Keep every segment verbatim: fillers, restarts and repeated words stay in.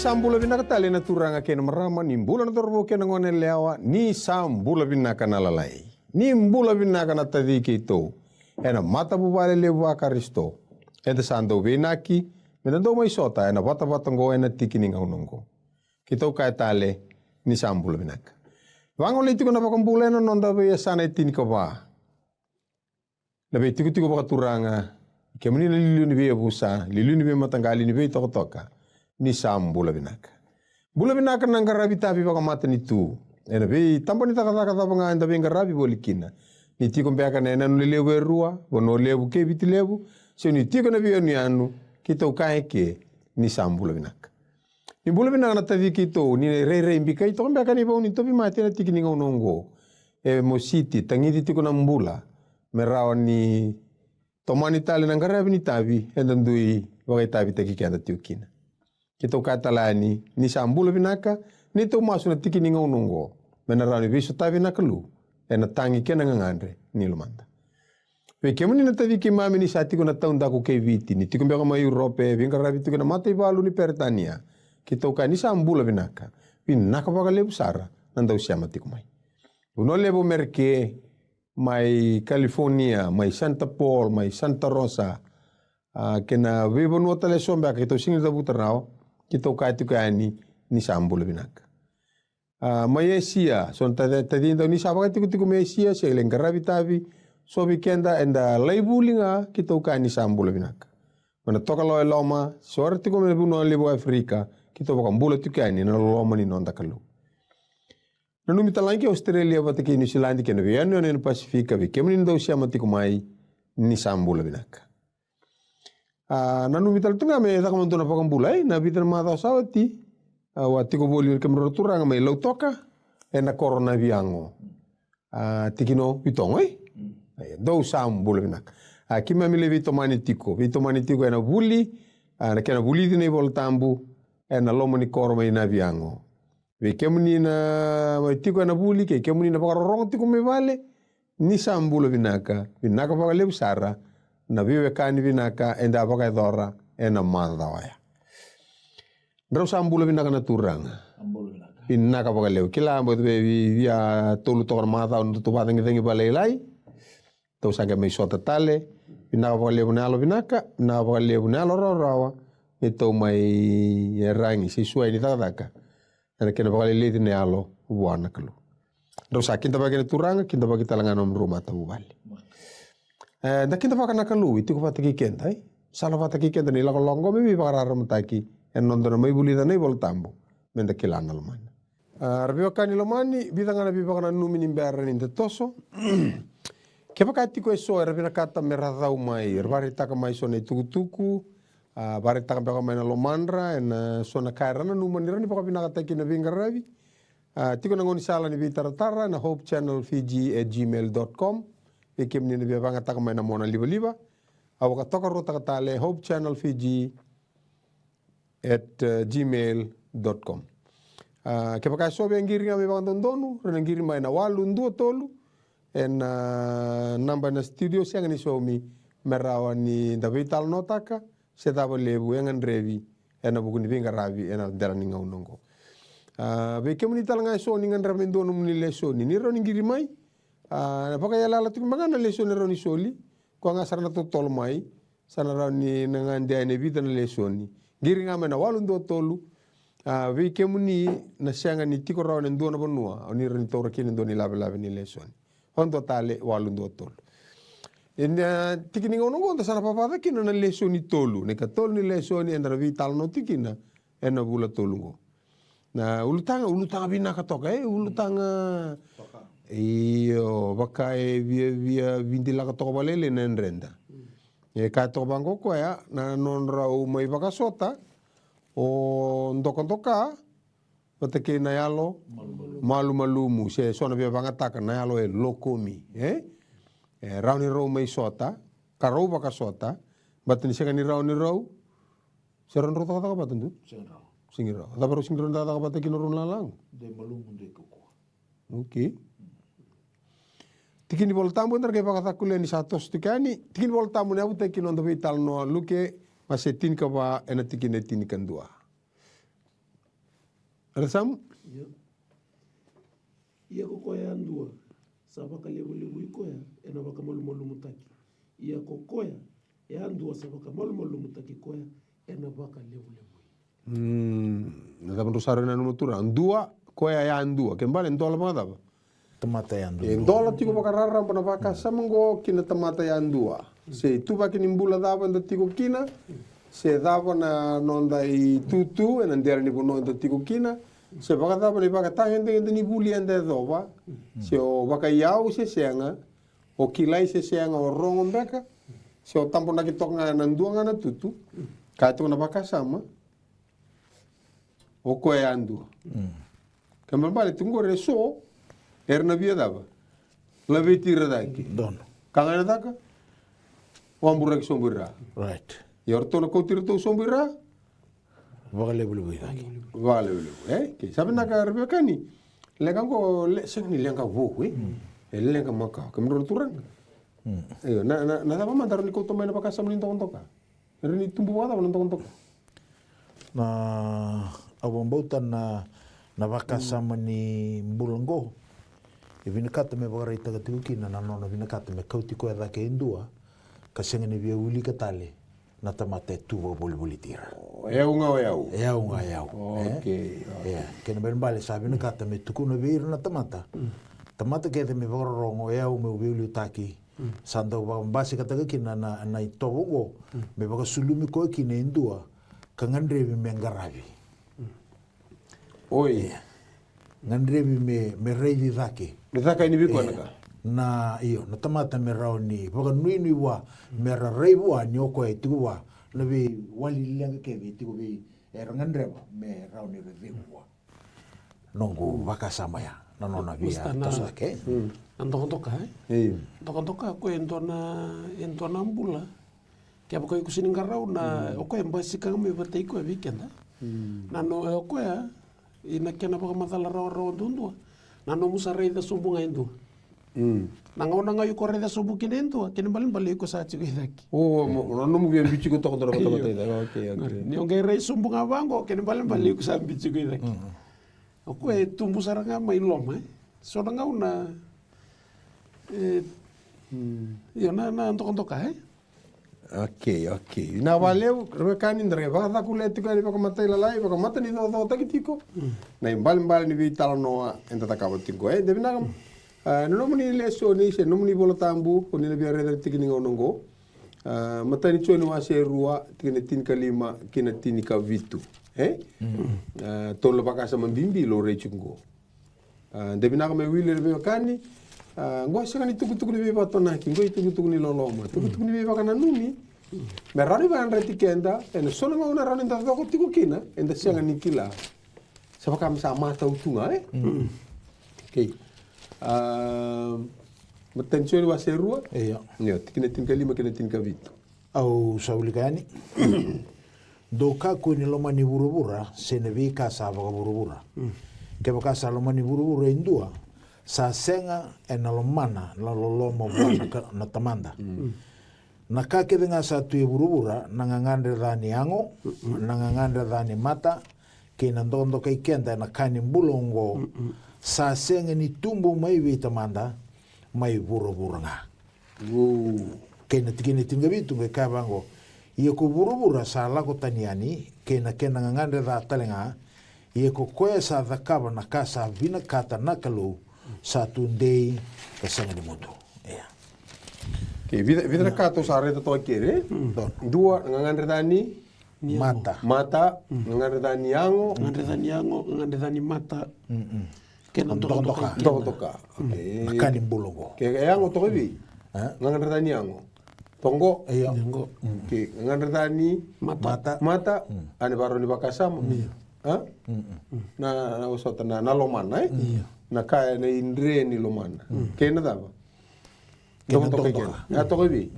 Sa bula vinaka tale na turaga kei na marama, ni bula na cauravou kei na gone yalewa, ni sa bula vinaka na lalai. Ni bula vinaka na taci keitou. Ena matavuvale levu vaKarisito. Eda sa dau veinaki, meda dau mai sota, ena vatavata oqo, ena tiki ni gauna oqo. Keitou kaya tale, ni sa bula vinaka. Vagolei tiko na vakabula ena noda veiyasana e tinikava. Na veitikotiko vakaturaga, kemuni na liuliu ni veiyavusa, liuliu ni veimataqali, ni veitokatoka, ni sa bula vinaka. Bula vinaka na qaravi tavi vakamatanitu. Ena veitaba ni cakacaka cava ga eda veiqaravi voli kina. Ni tiko beka na yanuyanu lelevu e rua, Vanua Levu kei Viti Levu, se ni tiko na veiyanuyanu, keitou kaya eke, ni sa bula vinaka. Ni bula vinaka na taci keitou, ni rairai bikai toka beka na ivau ni tauvimate ena tiki ni gauna oqo. E mositi, tagici tiko na bula, me rawa ni tomani tale na qaravi ni tavi, eda dui vakaitavitaki keda tiko kina. Keitou kaya tale yani, ni sa bula vinaka, ni tou masu na tiki ni gauna oqo, me na rawa ni veisotavi na Kalou, ena tagi kei na gagadre ni lomada. Vei kemuni na taci keimami ni sa tiko na taudaku kei Viti, ni tiko beka mai Europe, veiqaravi tiko na mataivalu ni Peritania, keitou kaya ni sa bula vinaka, vinaka vakalevu sara, na dau sema tiko mai. Vanua levu Merike, mai California, mai Santa Paul, mai Santa Rosa, a, kei na veivanua tale eso beka keitou sega ni cavuta rawa, keitou kaya tiko yani, ni sa bula vinaka. A, mai Esia, so na taci, taci dau ni sa vakatikotiko mai Esia, se lai qaravi tavi, so vei keda eda lai vuli ga, keitou kaya ni sa bula vinaka. Mai na tokalau e loma, so era tiko mai na vanua levu Aferika, keitou vakabula tiko yani na loloma ni noda Kalou. Nanumi tale ga ki Australia vata kei Niusiladi kei na veiyanuyanu ena Pasifika, vei kemuni na dau sema tiko mai, ni sa bula vinaka. A, nanumi tale tu ga me caka mada na vakabula, e, na vica na macawa sa oti, a, au a tiko voli vei kemudrau na turaga mai Lautoka, ena koro Naviago. A, tikina o Vitogo, e? E, dou sa bula vinaka. A, keimami lai veitomani tiko, veitomani tiko ena vuli, a, na kena vulici na iVola Tabu, ena loma ni koro mai Naviago. Vei kemuni na mai tiko ena vuli, kei kemuni na vakarorogo tiko mai vale, ni sa bula vinaka, vinaka vakalevu sara, na veiwekani vinaka, eda vakayacora, ena macawa oya. Drau sa bula vinaka na turaga. Sa bula vinaka. Vinaka vakalevu. Kila, bau vei, vei, via tolu toka na macawa, na tutu vakacagicagi vakalailai. Tou sa qai mai sota tale, vinaka vakalevu na yalo vinaka, vinaka vakalevu na yalo rawarawa, ni tou mai yaragi, se suai ni cakacaka. Ena kena vakaleleci na yalo vua na Kalou. Drau sa kidavaki na turaga, kidavaki tale ga na nomudrau matavuvale. E, da kidavaka na Kalou, e tiko vata kei keda, e? Sala vata kei keda na ilakolako oqo me veivakararamataki, ena noda na mai vulica na iVola Tabu, meda kila na lomana. A, ra veiwekani lomani, vica ga na veivakananumi ni bera ni da toso. Kevaka e tiko eso era vinakata me ra cau mai, era vakaraitaka mai so na itukutuku, a, vakaraitaka beka mai na lomadra, ena so na ka era nanuma ni rawa ni vakavinakataki na veiqaravi. A, tiko na gaunisala ni veitaratara, na hope channel fiji at gmail dot com. Vei kemuni na via vakayagataka mai na mona livaliva. Au vakatokaruataka tale, hope channel fiji at gmail dot com. A, kevaka eso via qiri ga me vakadodonu, ra na qiri mai na walu dua tolu, ena, a, naba ena studio, sega ni saumi, me rawa ni da veitalanoataka, se cava levu e gadrevi, ena vuku ni veiqaravi, ena dela ni gauna oqo. A, vei kemuni tale ga eso ni gadreva me dua nomuni lesoni, ni rawa ni qiri mai, a, vakayalayala tiko mai ga na lesoni e rawa ni soli, koya ga sara na totolo mai, sa na rawa ni na gade yani e vica na lesoni. Qiri ga mai na walu dua tolu, a, vei kemuni na sega ni tiko rawa ena dua na vanua, o ni rawa ni taura kina e dua na ilavelave ni lesoni. Vakadua tale, walu dua tolu. Ena tiki ni gauna oqo da sa na vavaca kina na lesoni tolu. Na ikatolu ni lesoni eda na veitalanoa tiko kina, ena vula tolu oqo. Na ulutaga, ulutaga vinaka toka, e, ulutaga. Io, vaka e via, via vidilaka toka vakalailai na yadreda. E kaya toka vaqo o koya, na nodrau mai vakasota, o Dokadoka, vata kei na yalo, malumalumu, se so na via vagataka na yalo e lokomi, e? E rawa ni rau mai sota, ka rau vakasota, baleta ni sega ni rawa ni rau, se rau drau cakacaka vata dua? Sega ni rawa. Sega ni rawa. Cava rau sega ni rau cakacaka vata kina rau na lalago? Dei malumu, dei kaukaua. Okay. Tiki ni Vola Tabu, eda na qai vakacakulia ni sa toso tiko yani. Tiki ni Vola Tabu, na yavutaki ni noda veitalanoa, Luke, wase tinikava, ena tikina e tinikadua. Era sa Ia. Ia ko koya yadua sa vakalevulevui koya ena vakamalumalumutaki. Ia ko koya yadua sa vakamalumalumutaki koya ena vakalevulevui. Mm, na cava drau sa rau nanuma tu ra? Dua, koya yadua. Ke bale dola vakacava? Tamata yadua. E dola tiko vakararaba na vakasama oqo ki na tamata yadua. Se ituvaki ni bula cava eda tiko kina, se cava na noda itutu ena dela ni vanua eda tiko kina, se vakacava na ivakatagedegede ni vuli eda yacova, se o vakaiyau se sega, o kilai se sega, o rogo beka, se o tabonaki toka ga ena dua ga na tutu, kaya tiko na vakasama, o koya yadua. Kena ibalebale tiko qori eso era na via cava? Laveti ira cake. Donu. Ka ga ena caka? Waburaki sobu ira. Right. Ia o ratou na kauti iratou sobu ira. Vakalevulevui cake. Vakalevulevui, e? Ke sa vinaka ra veiwekani. Leqa qo, le, sega ni leqa vou, e? E leqa makawa. Kemudrau na turaga. Io, na, na, na cava mada rawa ni kauta mai na vakasama ni dokadoka? Era ni tubu vakacava na dokadoka? Na au vakabauta na na vakasama ni bula oqo e vinakata me vakaraitaka tiko kina na nona vinakata me kauti koya cake e dua ka sega ni via wilika tale na tamata e tu vakavolivoliti ira. E au ga o yau. E au ga o yau. Okei. Kena ibalebale sa vinakata me tukuna vei ira na tamata. Tamata kece me vakarorogo, e au meu veiliutaki. Sa dau vakabasikataka kina na, na itovo oqo me vakasulumi koya kina e dua ka gadrevi me qaravi. Oi. Ia. Gadrevi me, me raici cake. Me caka yani vei koya na ka. Na, io, na tamata me rawa ni vakanuinui vua, me ra rai vua ni o koya e tiko vua na veiwali leqa kece e tiko vei era gadreva me rawa ni ra cegu vua. Noqu vakasama ya na nona via toso cake. Na dokadoka, e? Io. Dokadoka ko e dua na, e dua na bula. Kevaka iko sega ni qarau na, o koya e basika ga mai vata i koya vei keda. Na no, o koya, ina kena vakamacala rawarawa duadua. Na nomu sa raica sobu ga e dua. Na gauna ga iko raica sobu kina e dua, kena ibalebale iko sa tiko i cake. O, na nomu via biuti iko toka dua na tamata i cake. Okei, okei. Ni o qai rai sobu ga vaqo, kena ibalebale iko sa biuti iko i cake. O koya e tubu sara ga mai loma, e. So na gauna, e, io, na, na dokadoka, e. Okei, okei. Vinaka vakalevu, ra veiwekani, da qai vakacakulea tiko yani vakamatailalai, vakamatanicocautaki tiko na ibalebale ni veitalanoa eda cakava tiko. E, da vinaka. A, na nomuni lesoni se nomuni iVola Tabu ko ni na via raica na tiki ni gauna oqo. A, matai ni Joni wase e rua, tikina e tinikalima kei na tinikavitu. E? A, tolu na vakasama bibi laurai tiko oqo. A, de vinaka me wili ira veiwekani. A, qo e sega ni tukutuku ni veivakatonaki, qo e tukutuku ni loloma, tukutuku ni veivakananumi. Me rawa ni vakayadrati keda ena so na gauna rawa ni da coko tiko kina, eda sega ni kila. Sa vaka me sa matau tu ga, e? Okei. A, matai ni Joni wase e rua. Io. Io, tikina e tinikalima kei na tinikavitu. Au sa wilika yani. Dou kakua ni lomani vuravura se na veika sa vakavuravura. Kevaka sa lomani vuravura e dua, sa sega ena lomana na loloma vua na ka, na Tamada. Na ka kece ga sa tu e vuravura, na gagadre ca ni yago, na gagadre ca ni mata, kei na dokadokai keda ena ka ni bula oqo, sa sega ni tubu mai vei Tamada, mai vuravura ga. Kei na tikina e tinikavitu qai kaya vaqo, ia ko vuravura sa lako tani yani kei na kena gagadre ca tale ga, ia ko koya sa cakava na ka sa vinakata na Kalou sa tu dei ka sega ni mudu. Ia. Kei vica, vica na ka tou sa raica toka keri, e? Dua, na gagadre ca ni mata. Mata, gagadre ca ni yago. Gagadre ca ni yago, gagadre ca ni mata. Kei na dokadoka. Dokadoka. Okei. Na ka ni bula oqo. Ke yago toka i vei? Gagadre ca ni yago. Toqo. Io. Okei, gagadre ca ni mata. Mata. A ni vakarau ni vakasama. Io. A? Na, na osota na, na lomana, e? Io. Na ka e na idre ni lomana. Kei na cava? Kei na dokadoka. Dokadoka i vei?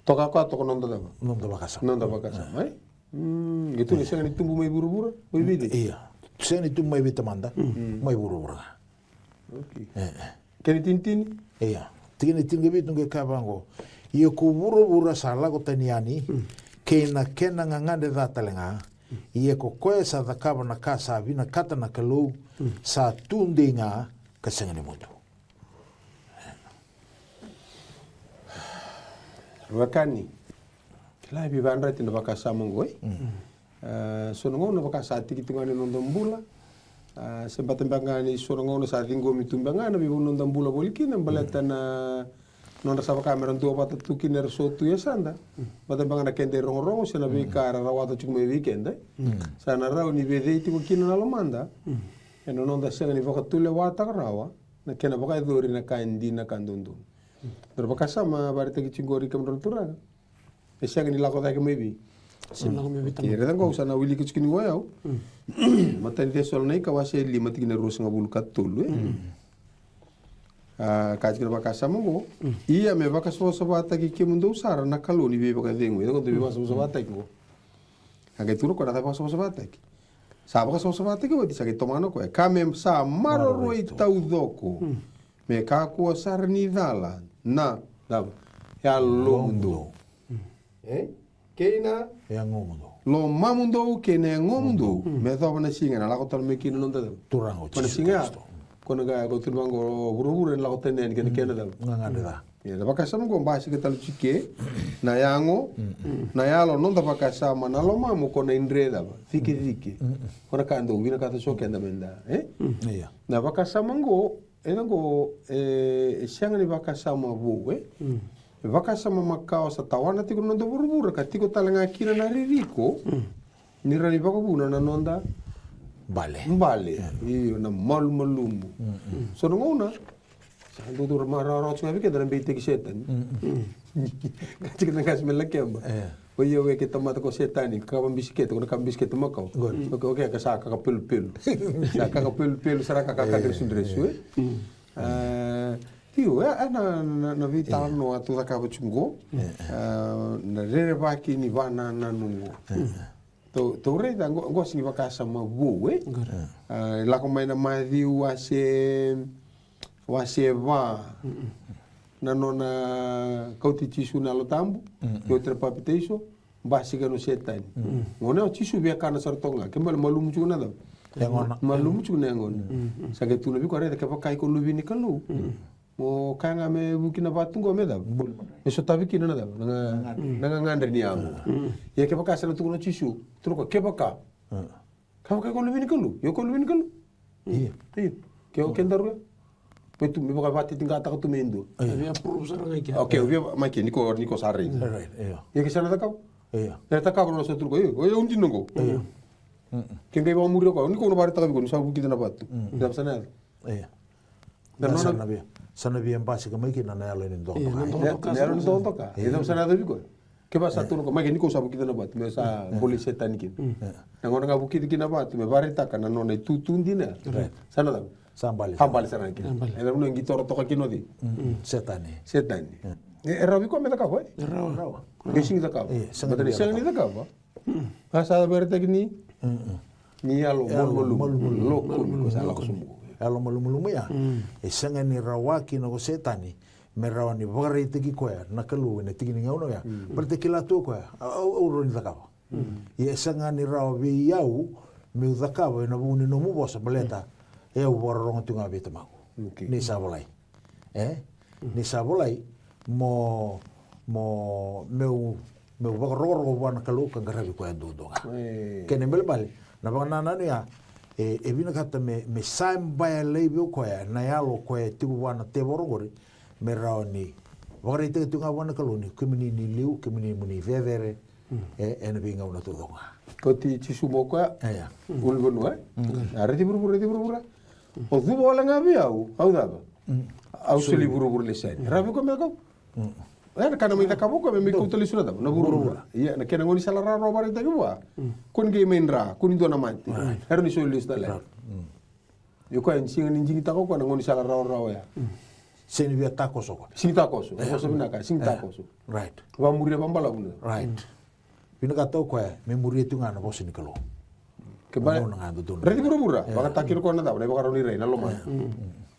Toka koya toka noda cava? Noda vakasama. Noda vakasama, e? Mm, e tu na sega ni tubu mai vuravura, mai vei? Ia. Sega ni tubu mai vei Tamada, mai vuravura ga. Okei. E, e. Kena itinitini? Ia. Tikina e tinikavitu qai kaya vaqo. Ia ko vuravura sa lako tani yani, kei na kena gagadre ca tale ga, Ia ko koya sa cakava na ka sa vinakata na Kalou, sa tu dei ga ka sega ni mudu. Wekani, kila e veivayadrati na vakasama oqo, e? E, so na gauna vaka sa tiki tu ga ni noda bula. A, se bata beka ga ni so na gauna sa ciqomi tu beka ga na veivanua da bula voli kina, baleta na nodra sa vaka mera duavata tu kina era so tu e yasada. Bata beka ga na keda irogorogo se na veika era rawata tiko mai vei keda, e? Sa na rawa ni vecei tiko kina na lomada ena noda sega ni vakatulewataka rawa na kena vakayacori na ka e dina, na ka dodonu. Dua na vakasama vakaraitaki tiko qori kemudrau na turaga. E sega ni lako cake mai vei. Sega ni lako mai vei tamaqu. Raica qo, au sa na wilika tiko ni qo o yau. Matai ni Cesalonaika wase e lima, tikina e ruasagavulu ka tolu, e? A, kaya tiko na vakasama qo. Ia me vakasavasavataki kemudou sara na Kalou ni veivakacegui. Raica qo, dou veivakasavasavataki qo. A qai tukuna o koya na cava e vakasavasavataki. Sa vakasavasavataki oti, sa qai tomana o koya. Ka me sa maroroi taucoko. Me kakua sara ni cala na, cava? Yalomudou. E? Kei na? Yagomudou. Lomamudou kei na yagomudou. Me yacova na siga ena lako tale mai kina na noda cava? Turaga o Jisu Karisito. Ko na qai, ko tukuna vaqo, vuravura ena lako tani yani kei na kena cava? Gagadre ca. Ia, na vakasama qo basika tale tiko na yago, na yalo, noda vakasama, na lomamu, ko na idre cava? Cikecike. Ko na ka dau vinakata so keda meda, e? Ia. Na vakasama qo, e, na qo, e, e sega ni vakasama vou, e? E vakasama makawa sa tawana tiko na noda vuravura, ka tiko tale ga kina na ririko ni rawa ni vakavuna na noda bale. Bale. Io, na malumalumu. So na gauna sa dodonu me rawarawa tiko ga vei keda na beitaki Setani. Ka tiko na qase me lakeba. O ia, o ia ke tamata ko Setani, kava bisikete, ko na kava bisikete makawa. Oke, oke, ka sa kakapelupelu. Sa kakapelupelu sara, ka kakadresudresu, e? A, io, e, e na, na, na veitalanoa tou cakava tiko qo. A, na rerevaki ni vakanananu qo. Tou, tou raica qo, qo sega ni vakasama vou, e? A, lako mai na Maciu wase, wase va. Na nona kauti Jisu na Yalo Tabu, e oti na papitaiso, basika o Setani. Gauna o Jisu via kana sara toka ga, ke bale malumu tiko na cava? Yagona. Malumu tiko na yagona. Sa qai tukuna vei koya, raica, kevaka iko Luve ni Kalou, mo kaya ga me vuki na vatu qo me cava? Me sotavi kina na cava? Na ga-, na gagadre ni yago. Ia kevaka sa na tukuna o Jisu, tukuna o koya, kevaka. Kevaka iko Luve ni Kalou, io iko Luve ni Kalou. Io. Io. Ke o kedaru ya. Me tu, me vakavakatitiqataka tu me dua. Io. Via prove sara ga i kea. Oke, via mai ke, ni ko, ni ko sa raica. Right, io. Ia ke sa na cakava. Io. E cakava na sa tukuna o koya, io, io, dina qo. Io. Ke qai vakamuri o koya, ni ko na vakaraitaka vei koya ni sa vukica na vatu. Cava sa na yaco? Io. Na nona sa na via, sa na via basika mai kina na yalo ni dokadoka. Io, na dokadoka. Na yalo ni dokadoka. Io. Io, cava sa na yaco vei koya? Kevaka sa tukuna o koya, mai ke ni ko sa vukica na vatu, me sa bolei Setani kina. Na gauna ga vukici kina na vatu, me vakaraitaka na nona itutu dina. Right. Sa na cava? Sa bale. Sa bale sara ga kina. Sa bale. E na vuna e qai toro toka kina o cei? Setani. Setani. E, e rawa vei koya me cakava, e? E rawa. Qai sega ni cakava. E, sega ni cakava. Baleta ni sega ni cakava. A sa vakaraitaki ni, ni yalo malumalumu. Yalo malumalumu. Lokumi, ko sa lako sobu. Yalo malumalumu ya. E sega ni rawaki na ko Setani me rawa ni vakaraitaki koya na Kalou ena tiki ni gauna oya. Baleta e kila tu o koya, au, au, au rawa ni cakava. Ia e sega ni rawa vei au meu cakava ena vuku ni nomu vosa, baleta e au vakarorogo tu ga vei tamaqu. Ni sa volai. E? Ni sa volai mo, mo, meu, meu vakarokoroko vua na Kalou ka qaravi koya duadua ga. Kena ibalebale, na vakanananu ya, e, e vinakata me, me sa baya laivi o koya na yalo koya e tiko vua na tevoro qori, me rawa ni vakaraitaka tiko ga vua na Kalou ni kemuni ni liu, kemuni mo ni cecere, e, ena veigauna taucoko ga. Kauti Jisu mai o koya. Io. Ulunivanua, e? A raici vuravura, raici vuravura. O cuva wale ga vei au, au cava? Au soli vuravura lesu yani. Rawa vei koya me cakava? Oya na ka na mai cakava o koya me mai kauta lesu na cava? Na vuravura. Ia, na kena gaunisala rawarawa vakaraitaki vua. Kua ni qai mai dra, kua ni dua na mate. Era ni soli lesu tale. Io, koya ni sega ni digitaka o koya na gaunisala rawarawa ya. Sega ni via takoso o koya. Sega ni takoso. E, vosa vinaka, sega ni takoso. Right. Vakamuria vakabalavu na. Right. Vinakata o koya me muria tu ga na vosa ni Kalou. Ke bale. Raici vuravura. Vakatakila o koya na cava, na ivakarau ni rai, na lomana.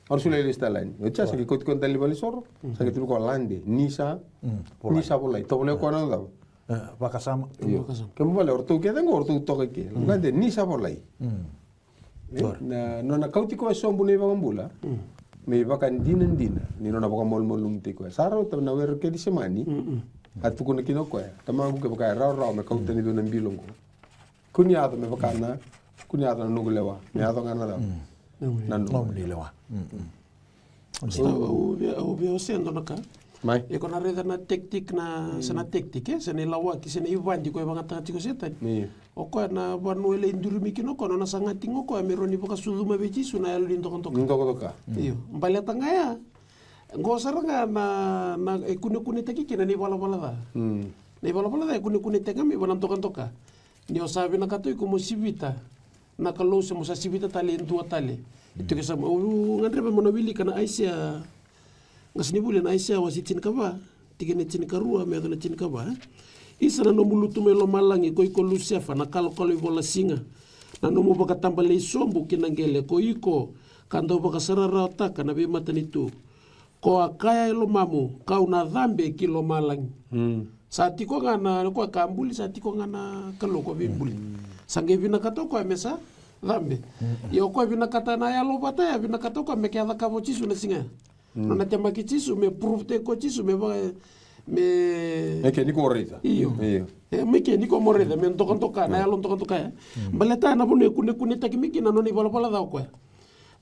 Au na solia lesu tale yani. Oti ya sa qai kauti koya dali valenisoro. Sa qai tukuna o koya, lade, ni sa, ni sa volai. Tovolea o koya na cava? E, vakasama. Io. Vakasama. Kemavale, o ratou kece qo, o ratou toka i ke. Mm. Gade, ni sa volai. Mm. E, na, nona kauti koya sobu na iVakabula. Mm. Me ivakadinadina ni nona vakamalumalumutaki koya. Sa rauta na were o Kecisemani. Mm, mm. A tukuna kina o koya, Tamaqu, kevaka e rawarawa me kauta ni vei au na bilo qo, kua ni yaco me vaka na, kua ni yaco na noqu lewa, me yaco ga na cava? Mm. Na nomu. Nomuni lewa. Mm, mm. Sa au via, au via wasea e dua na ka. Mai. Iko na raica na tactic na, sa na tactic, e, sa na ilawaki, sa na ivadi ko e vakayagataka tiko o Setani. Io. O koya na vanua e lai durumi kina o koya, nona saga tiko o koya me rawa ni vakasucuma vei Jisu na yalo ni dokadoka. Ni dokadoka. Mm. Io. Baleta ga ya, qo sara ga na, na, e kunekunetaki kina na ivalavala ca. Mm. Na ivalavala ca e kunekunetaki ga mai vua na dokadoka. Ni o sa vinakata o iko mo sivita na Kalou se mo sa sivita tale e dua tale. E tiko e sa mo, au gadreva mo na wilika na Aisea, qasenivuli, na Aisea wase tinikava, tikina e tinikarua me yaco na tinikava, e? Isa na nomu lutu mai lomalagi, ko iko Lusefa, na kalokalo ivolasiga, na nomu vakatabalei sobu ki na qele, ko iko ka dau vakasararawataka na veimatanitu. Ko a kaya e lomamu, kau na cabe ki lomalagi. Mm. Sa tiko ga na, na koya ka buli, sa tiko ga na Kalou ko veibuli. Mm. Sa qai vinakata o koya me sa cabe. Mm. Ia o koya vinakata na yalo vata ya, vinakata o koya me ke a cakava o Jisu na siga ya. Mm. Nona temaki Jisu, me prove-taki koya o Jisu, me va, me, me ke ni ko raica. Io. Io. E, me ke ni ko mo raica, me dokadoka, na yalo dokadoka ya. Mm. Baleta na vanua e kunekunetaki mai kina na nona ivalavala ca o koya.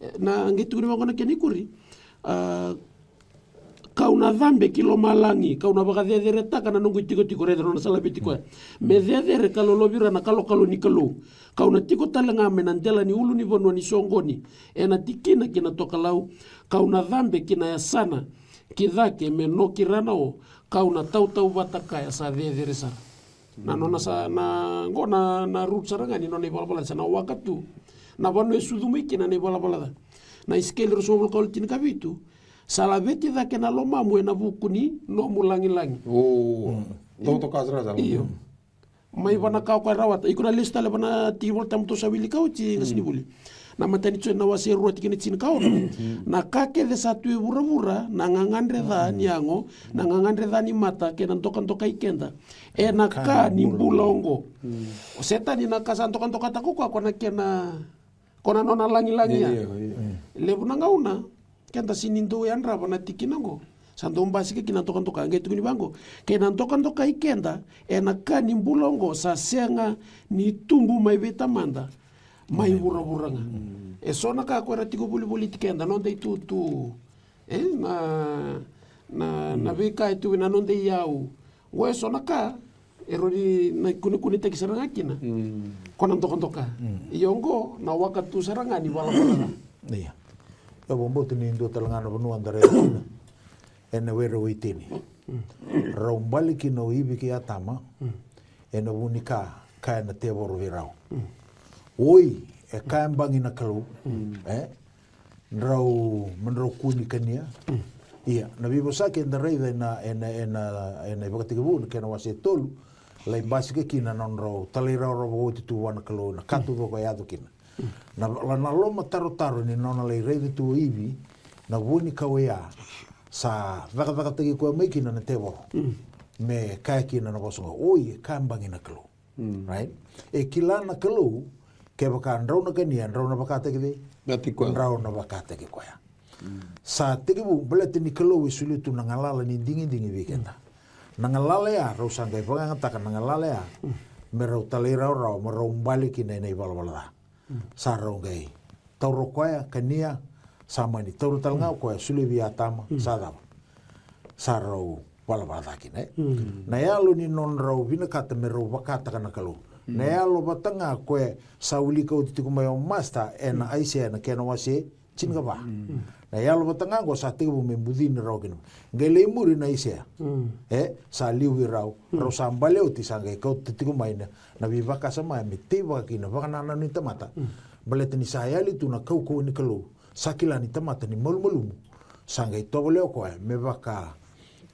E, na qai tukuni vaqo na kena ikuri. A, kau na cabe ki lomalagi, kau na vakaceceretaka na noqu itikotiko, raica nona sa laveti koya. Me cecere ka lolovira na kalokalo ni Kalou. Kau na tiko tale ga mai na dela ni ulunivanua ni soqoni, ena tikina ki na tokalau. Kau na cabe ki na yasana ki cake me noki rana o, kau na tautauvata kaya sa cecere sara. Na nona sa, na, qo na, na root sara ga ni nona ivalavala ca, sa na waka tu. Na vanua e sucu mai kina na ivalavala ca. Na Isikeli ruasagavulu ka walu tinikavitu, sa laveti cake na lomamu ena vuku ni nomu lagilagi. O, mm, totoka sara sara. Io. Mai vua na ka o koya rawata. Iko na lesu tale vua na tiki ni Volatabu tou sa wilika oti, qasenivuli. Na Matai ni Joni na wase e rua tikina e tinikaono. Na ka kece sa tu e vuravura, na gagadre ca ni yago, na gagadre ca ni mata, kei na dokadokai keda, ena ka ni bula oqo. O Setani na ka sa dokadokataka o koya, ko na kena, ko na nona lagilagi ya. Io, io. Levu na gauna keda sega ni dau yadrava na tikina oqo. Sa dau basika kina na dokadoka, qai tukuni vaqo. Kei na dokadokai keda ena ka ni bula oqo sa sega ni tubu mai vei Tamada, mai vuravura ga. Mm. E so na ka ko era tiko volivoliti keda, noda itutu. E, na, na, na veika e tu ena noda iyau. Qo e so na ka e rawa ni na kunekunetaki sara ga kina. Mm. Ko na dokadoka. Mm. Ia oqo na waka tu sara ga ni valavala ca. Ia. Au vakabauta ni dua tale ga na vanua da raica kina ena were o Iteni. Mm. Rau bale kina o Ivi kei Atama, mm, ena vu ni ka kaya na tevoro vei rau. Mm. Oi, e kaya bagi na Kalou. Mm. E? Drau, me drau kua ni kania. Mm. Ia, na veivosaki eda raica ena, ena, ena, ena iVakatekivu, na kena wase e tolu, lai basika kina na nodrau talairawarawa vakaoti tu vua na Kalou, na ka taucoko e yaco kina. Mm. Na, na lomatarotaro ni nona lai raica tu o Ivi na vuanikau oya, sa cakacakataki koya mai kina na tevoro. Mm. Me kaya kina na vosa qo, oi, e kaya bagi na Kalou. Mm. Right? E kila na Kalou, kevaka drau na kania, drau na vakataki cei? Drau na vakataki koya. Mm. Sa tekivu, baleta ni Kalou e solia tu na galala ni digidigi vei keda. Mm. Na galala ya, rau sa qai vakayagataka na galala ya, mm, me rau talairawarawa, me rau bale kina ena ivalavala ca. Mm. Sa rau qai taura o koya, kania, sa mani taura tale ga o koya, solia vei Atama, mm, sa cava? Sa rau valavala ca kina, e? Mm. Na yalo ni nodrau vinakata me rau vakataka na Kalou. Mm. Na yalo vata ga o koya sa wilika oti tiko mai o Master ena, mm, Aisea na kena wase tinikava. Mm. Na yalo vata ga oqo sa tekivu me bucini rau kina. Qai lai muri na Aisea. Mm. E, sa liu vei rau. Mm. Rau sa bale oti, sa qai kauta tiko mai na, na veivakasama me teivaka kina vakanananu ni tamata. Mm. Baleta ni sa yali tu na kaukauwa ni Kalou. Sa kila ni tamata ni malumalumu. Sa qai tovolea o koya me vaka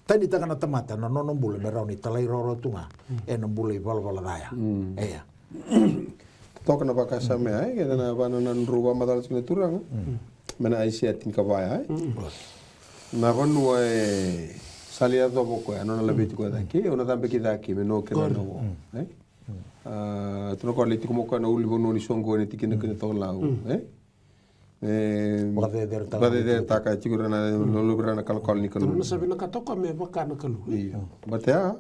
tanitaka na tamata na nona bula me rawa ni talairawarawa tu ga, mm, ena bula ivalavala ca ya. Mm. Ia. Toka na vakasama ya, e, kei na vanua na drau vakamacala tiko na turaga. Mm. Mai na Aisea tinikava ya, e. Mm. Na vanua e Sa lai yacova o koya, nona laveti koya cake, o na cabe ki cake, me no kena na vo. E? A, tu na koya lai tiko mo koya na ulunivanua ni soqoni, tikina kina tokalau. E? E, vakaceceretaka, vakaceceretaka tiko ira na, lolovira na kalokalo ni Kalou. Nona sa vinakata o koya me vaka na Kalou. Io. But ya,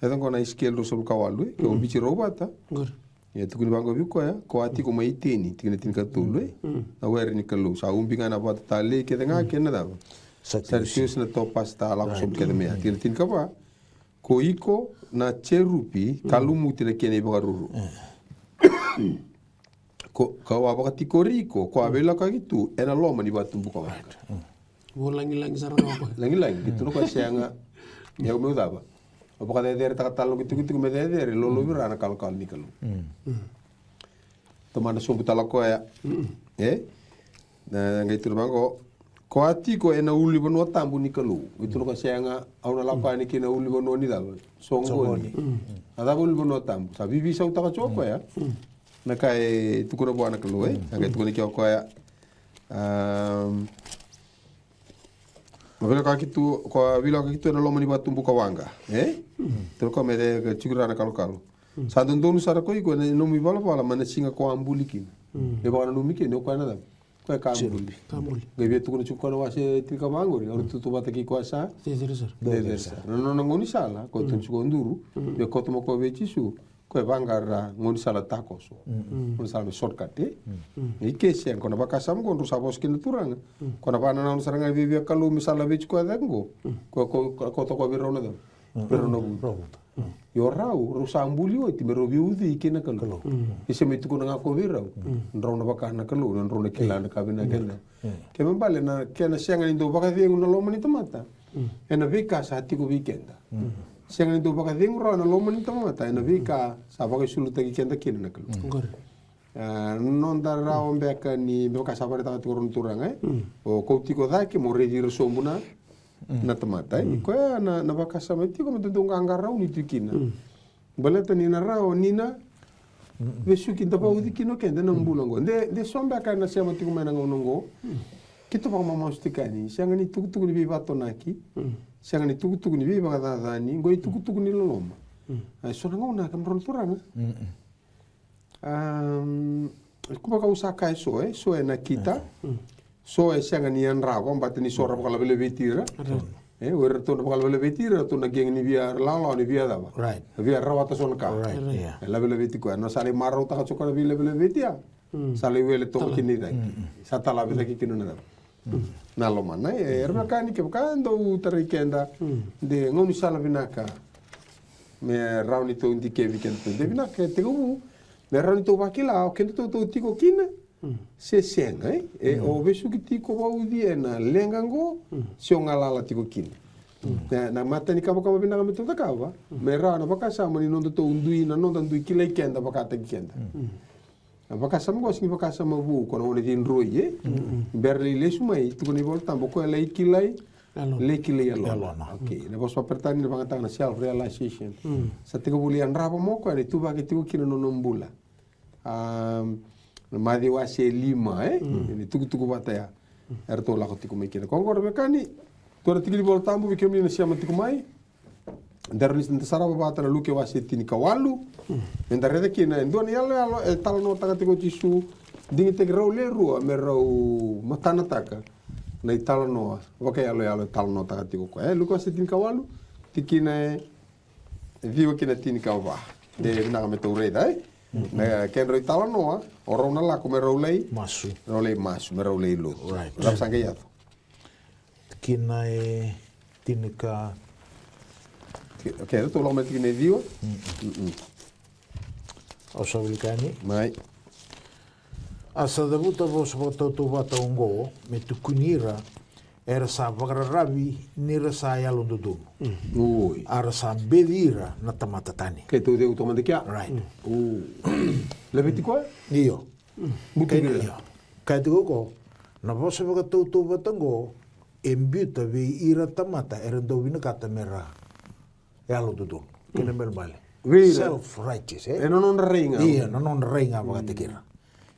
e caka na Isikeli ruasagavulu ka walu, e, ke o biuti rau vata. Qori. Ia tukuni vaqo vei koya, ko a tiko mai Iteni, tikina tinikatolu, e. Na were ni Kalou, sa ubi ga na vatu talei kece ga kei na cava. Sa tiosi na topasi talako sobu kece mai ya. Tikina tinikava, ko iko na jerupi, ka lumuti na kena ivakaruru. Ko, kau a vakatikori iko, ko a veilakoyaki tu ena loma ni vatubukawaqa. Vo lagilagi sara ga o koya. Lagilagi, ke tu na koya sega. Ia au meu cava. O vakaceceretaka tale noqu itikotiko me cecere, lolovira na kalokalo ni Kalou. Tomana sobu tale o koya. E? Na qai tu na vaqo. Ko a tiko ena ulunivanua tabu ni Kalou. Qai tu na koya sega, au na lako yani kina ulunivanua ni cava? Soqoni. A cava ulunivanua tabu? Sa vivisautaka tiko o koya. Na ka e tukuna vua na Kalou, e? A qai tukuna kina o koya. Am, Ko a veilakoyaki tu, ko a veilakoyaki tu ena loma ni vatubukawaqa, e? Tiko me cecere, ka tiko ira na kalokalo. Sa dodonu sara ko iko ena nomu ivalavala mai na siga ko a buli kina. E vakananumi kina o koya na cava? Koya ka buli. Ka buli. Qai via tukuna tiko koya na wase tinikava qori, au na tautauvata kei koya sa cecere sara. Na nona gaunisala, koya tukuna tiko o duru, me kauta mai o koya vei Jisu. Koya vaqara gaunisala takoso. Gaunisala me shortcut, e? I ke sega, ko na vakasama qo drau sa vosa kina na Turaga. Ko na vakanananu sara ga vei, vei Kalou me sa laveti koya cake qo. Ko, ko, ko, ko toka vei rau na cava? Vei rau na vuta. Io rau, rau sa buli oti me rau veiucui kei na Kalou. E se mai tukuna ga ko vei rau. Drau na vaka na Kalou, na drau na kila na ka vinaka kina. Ke me bale na, kena sega ni dau vakacegu na loma ni tamata. Ena veika sa tiko vei keda. Sega ni dau vakacegu rawa na loma ni tamata ena veika sa vakaisulutaki keda kina na Kalou. Qori. A, noda rawa beka ni, me vaka sa vakaraitaka tiko rau na Turaga, e? O kau tiko cake mo raici ira sobu na, na tamata, e? Koya na, na vakasama tiko me dodonu ga qarauni tu kina. Baleta ni na rawa ni na vesuki da vauci kina o keda na bula oqo. De, de so beka na sema tiko mai na gauna oqo. Keitou vakamamasu tiko yani. Sega ni tukutuku ni veivakatonaki. Sega ni tukutuku ni veivakacacani. Oqo e tukutuku ni loloma. A, so na gauna kemudrau na turaga. Am, kua vaka au sa kaya so, e, so e nakita. So e sega ni yadrava, baleta ni so ra vakalavelaveti ira. E, o iratou na vakalavelaveti ira, ratou na qai ni via lalawa ni via cava. Right. Via rawata so na ka. Right, yeah. E lavelaveti koya. Na sa lai marautaka so koya na veilavelaveti ya. Sa lai wele toka kina i cake. Sa talavi cake kina na cava. Na lomana, e, era vaka ni kevaka dau tarai keda. De gaunisala vinaka. Me rawa ni tou dikevi keda tou. De vinaka, e tekivu. Me rawa ni tou vakila, o keda tou tou tiko kina. Se sega, e? E, o vesuki tiko vauci ena leqa qo, se o galala tiko kina. Na, na mata ni kavakava vinaka me tou cakava, me rawa na vakasama ni noda tou dui, na noda dui kilai keda vakataki keda. Na vakasama qo sigi vakasama vou, ko na gone cidroi, e? Bera lai lesu mai, tukuna iVolatabu, ko e lai kilai, lai kilai yalona. Okay, na vosa vakaperitania na vagataka na self-realization. Sa tekivu lai yadrava mo koya, na ituvaki tiko kina na nona bula. A, na Maciu wase lima, e? Ni tukutuku vata ya. Eratou lako tiko mai kina. Ko qo ra vekani, tou na tiki ni Volatabu, vei kemuni na sema tiko mai. Daru ni da sarava vata na Luke wase tinikawalu. Me da raica kina, e dua na iyaloyalo, e talanoataka tiko o Jisu. Digitaki rau le rua, me rau matanataka. Na italanoa, vakayaloyalo e talanoataka tiko koya. E, Luke wase tinikawalu, tikina e ciwa kina tinikava. De vinaka me tou raica, e? Na kedrau italanoa, o rau na lako me rau lai. Masu. Rau lai masu, me rau lai lotu. Right. Rau sa qai yaco. Tikina e tinika. Ke, ke, tou lako mai tikina e ciwa. Au sa wilika yani. Mai. A sa cavuta vosa vakatautauvata oqo, me tukuni ira, era sa vakararavi ni ra sa yalododonu. Oi. A ra sa beci ira na tamata tani. Keitou cegu toka mada kea. Right. O. Laveti koya? Io. Butu kei ira. Io. Kaya tiko ko, na vosa vakatautauvata oqo, e biuta vei ira tamata, era dau vinakata me ra yalododonu. Kena ibalebale. Vei ira. Self-righteous, e? E na nodra rai ga. Ia, na nodra rai ga vakataki ira.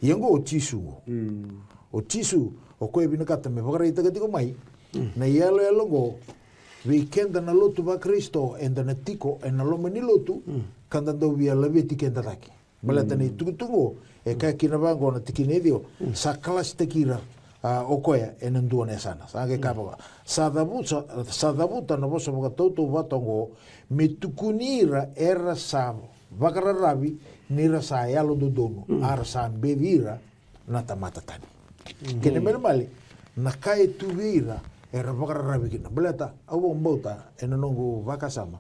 Ia oqo o Jisu oqo. O Jisu, o koya e vinakata me vakaraitaka tiko mai. Na iyaloyalo oqo, vei keda na lotu vaKarisito, eda na tiko ena loma ni lotu, ka da dau via laveti keda cake. Baleta na itukutuku oqo e kaya kina vaqo na tikina e ciwa, sa kalasitaki ira, a, o koya ena dua na yasana. Sa qai kaya vaka, sa cavuta, sa cavuta na vosa vakatautauvata oqo me tukuni ira era sa vakararavi, ni ra sa yalododonu, a ra sa beci ira na tamata tani. Kena ibalebale, na ka e tu vei ira era vakararavi kina. Baleta au vakabauta ena noqu vakasama,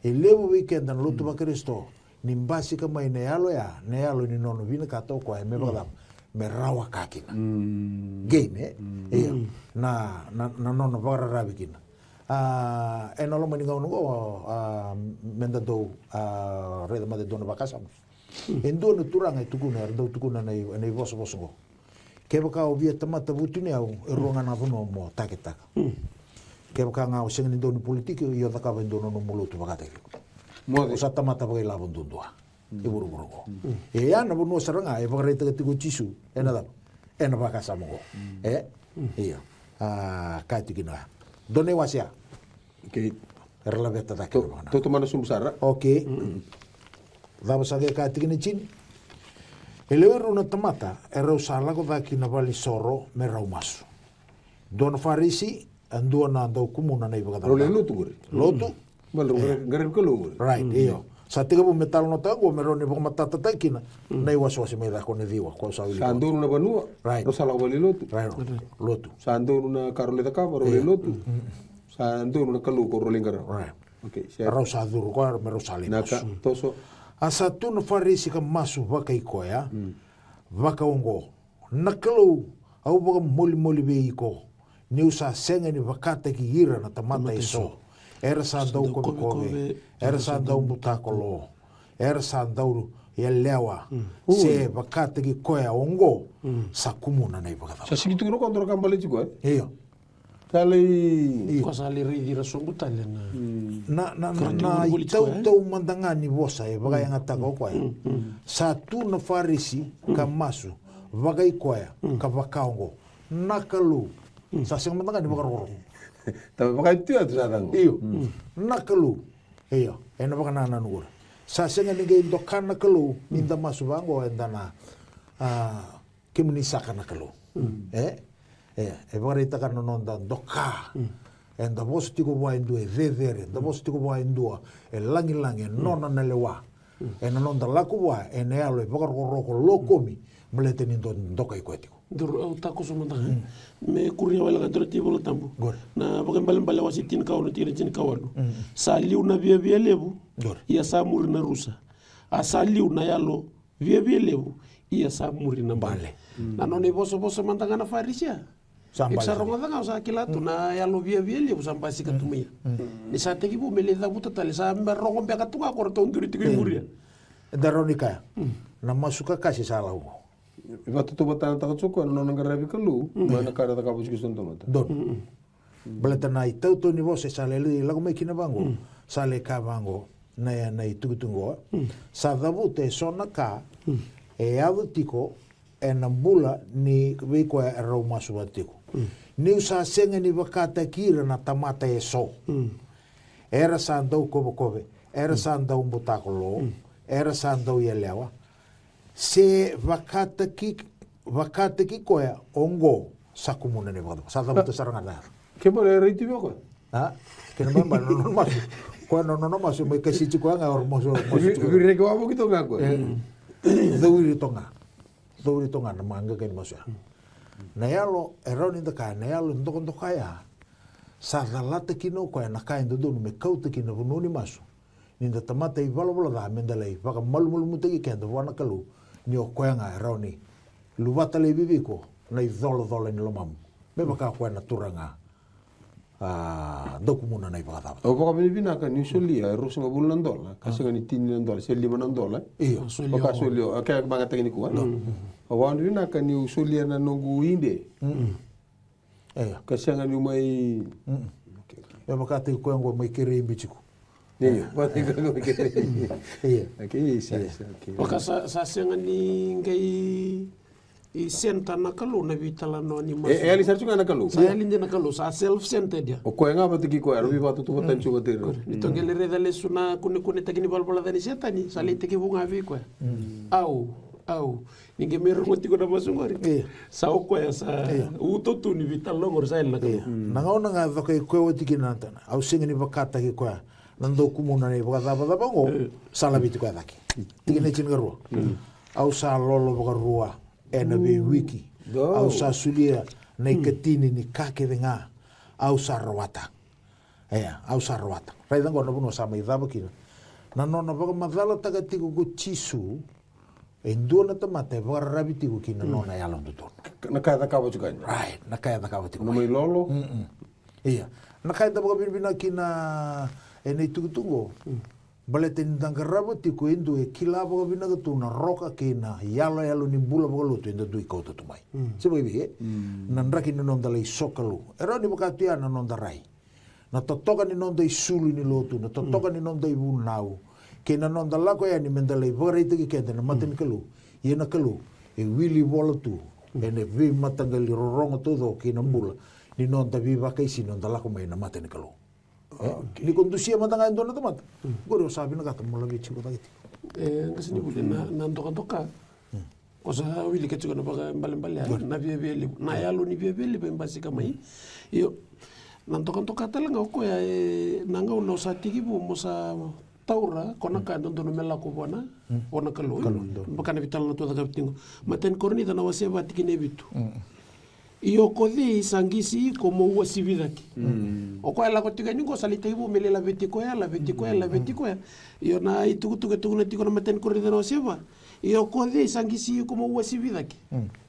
e levu vei keda na lotu vaKarisito ni basika mai na yalo ya, na yalo ni nona vinakata o koya me vakacava, me rawa ka kina. Gain, e? Io. Na, na, na nona vakararavi kina. A, ena loma ni gauna oqo, a, meda dau, a, raica mada e dua na vakasama. E dua na turaga e tukuna, era dau tukuna na i, na ivosavosa oqo. Kevaka o via tamata vutuniyau, e rua ga na vanua mo taketaka. Kevaka ga o sega ni dau ni politiki, io cakava e dua na nomu lotu vakataki. Moce. O sa tamata vakailavo duadua e vuravura oqo. E ya na vanua sara ga e vakaraitaka tiko o Jisu ena cava? Ena vakasama oqo. E? Io. A, kaya tiko kina. Dua na iwase ya. Okei. Era laveta cake na vakanananu. Tou tomana sobu sara. Okei. Cava sa qai kaya tiko na tini? E lewe rua na tamata erau sa lako cake ki na valenisoro me rau masu. Dua na Farisi, a dua na dau kumuna na ivakacakacaka. Rau lai lotu qori. Lotu. Bale rau qaravi, qaravi Kalou qori. Right, io. Sa tekivu me talanoataka oqo me rawa ni vakamatatataki kina na iwasewase mai cake, na ciwa, ko sa wili. Sa donu na vanua. Right. Rau sa lako vale lotu. Right. Lotu. Sa donu na ka rau lai cakava, rau lai lotu. Sa donu na Kalou ko rau lai qaravi. Right. Okay, sega. Rau sa curu koya me rau sa lai masu. Toso. A sa tu na Farisi ka masu vakai koya, vakaoqo. Na Kalou, au vakamolimoli vei iko, niu sa sega ni vakataki ira na tamata eso. Era sa dau kovekove, era sa dau butako lo, era sa dau yalewa, se vakataki koya oqo, sa kumuna na ivakacava. Sa sigi tu na kodro ka baleti koya. Io. Sa lai. Io. Ko sa lai raici ira sobu tale na. Na, na, na, na itautau mada ga ni vosa e vakayagataka o koya. Sa tu na Farisi ka masu, vakai koya, ka vakaoqo. Na Kalou. Sa sega mada ga ni vakarokoroko. Tau vakaitu atu sa tago. Io. Na Kalou. Io. Ena vakanananu qori. Sa sega ni qai doka na Kalou, ni da masu vaqo, eda na, a, kemuni saka na Kalou. E? E, e vakaraitaka na noda doka. Eda vosa tiko vua e dua e cecere, eda vosa tiko vua e dua e lagilagi, e nona na lewa. Ena noda lako vua ena yalo e vakarokoroko lokomi, baleta ni dua dokai koya tiko. Duru, au takoso mada ga. Me kuria wale ga duru ti Vola Tabu. Qori. Na Vakaibalebale wase tinikaono, tikina tinikawalu. Sa liu na viavia levu, ia sa muri na rusa. A sa liu na yalo viavia levu, ia sa muri na bale. Na nona ivosavosa mada ga na Farisi. Sa bale. Sa rogoca ga, sa kila tu na yalo viavia levu sa basika tu mai. Ni sa tekivu me lai cavuta tale, sa me rogo beka tu ga ko ratou duri tiko i muria. Eda rawa ni kaya na masu ka kasi sa lau. E vakatautauvatanataka tiko na nona qaravi Kalou mai na ka era cakava tiko sa na tamata. Donu. Baleta na itautau ni vosa e sa lai lako mai kina vaqo, sa lai kaya vaqo na, na itukutuku oqo. Sa cavuta eso na ka e yaco tiko ena bula ni vei koya erau masu vata tiko. Niu sa sega ni vakataki ira na tamata eso. Era sa dau kovekove, era sa dau butako lo, era sa dau yalewa. Se vakataki, vakataki koya oqo sa kumuna na ivakacava. Sa cavuta sara ga na yaca. Ke bale e raici vei koya. A? Kena ibalebale na nona masu. Koya na nona masu, mai kasi tiko ga, o masu, masu tiko. Viri, viri reke wavoki toka ga koya. Cowiri toka ga. Cowiri toka ga na maqa kei na masu ya. Na yalo, e rawa ni da kaya, na yalo dokadoka ya. Sa calata kina o koya na ka e dodonu me kauta kina vanua ni masu. Ni da tamata ivalavala ca, me da lai vakamalumalumutaki keda vua na Kalou, ni o koya ga e rawa ni luvata laivi vei iko na icolacola ni lomamu. Me vaka koya na turaga, a, dau kumuna na ivakacava. Au vakavinavinaka niu solia e ruasagavulu na dola, ka sega ni tini na dola, se lima na dola. Io. Vaka solia, a, ke magataki nikua. Au vakavinavinaka niu solia na noqu ide. Io. Ka sega niu mai. Me vakataki koya oqo mai kerei Bitiku. Io, vakataki koya mai kerei. Io. Okei, sa, sa, okei. Vaka sa, sa sega ni qai I center na Kalou na veitalanoa ni masu. E, e yali sara tiko ga na Kalou. Sa yali dina na Kalou, sa self-centered ya. O koya ga vata kei koya, era veivakatauvatani tiko vata kei rau. Ni tou qai lai raica lesu na kunekunetaki ni valavala ca ni Setani, sa lai tekivu ga vei koya. Au, au. Ni qai mai rogo tiko na masu qori. Io. Sa o koya sa uto tu ni veitalanoa qori sa yali na Kalou. Io. Na gauna ga e cokai koya oti kina na tana. Au sega ni vakataki koya. Na dau kumuna na ivakacavacava oqo, sa laveti koya cake. Tikina e tinikarua. Au sa lolo vakarua ena veiwiki. Au sa solia na ikatini ni ka kece ga au sa rawata. Ia, au sa rawata. Raica oqo na vanua sa mai cava kina na nona vakamacalataka tiko ko Jisu e dua na tamata e vakararavi tiko ki na nona yalododonu. Na ka e cakava tiko yani. Right, na ka e cakava tiko. Na mai lolo. Ia, na ka eda vakavinavinaka kina ena itukutuku oqo. Baleta ni da qarava tiko e dua e kila vakavinaka tu na roka kei na yaloyalo ni bula vakalotu eda dui kauta tu mai. Se vakaevei e? Na draki ni noda lai sokalou. E rawa ni vaka tu ya na noda rai. Na totoka ni noda isulu ni lotu, na totoka ni noda ivunau, kei na noda lako yani meda lai vakaraitaki keda na mata ni Kalou. Ia na Kalou e wili vola tu ena veimataqali rorogo taucoko kei na bula ni noda veivakaisini, noda lako mai na mata ni Kalou. Ni ko dusia mada ga e dua na tamata, qori o sa vinakata mo laveti tiko cake tiko. E, qasenivuli, na, na dokadoka. Ko sa wilika tiko na vakaibalebale, na viavialevu, na yalo ni viavialevu e basika mai. Io, na dokadoka tale ga o koya, e, na gauna o sa tekivu mo sa taura ko na ka e dodonu me lako vua na, vua na Kalou. Vaka na veitalanoa tou cakava tiko. Matai ni Korinica na wase va tikina e vitu. Io ko cei sa qisi iko mo uasivi cake? O koya e lako tiko yani qo sa lai tekivu me lai laveti koya, laveti koya, laveti koya. Io na itukutuku e tukuna tiko na Matai ni Korinica na wase va. Io ko cei sa qisi iko mo uasivi cake?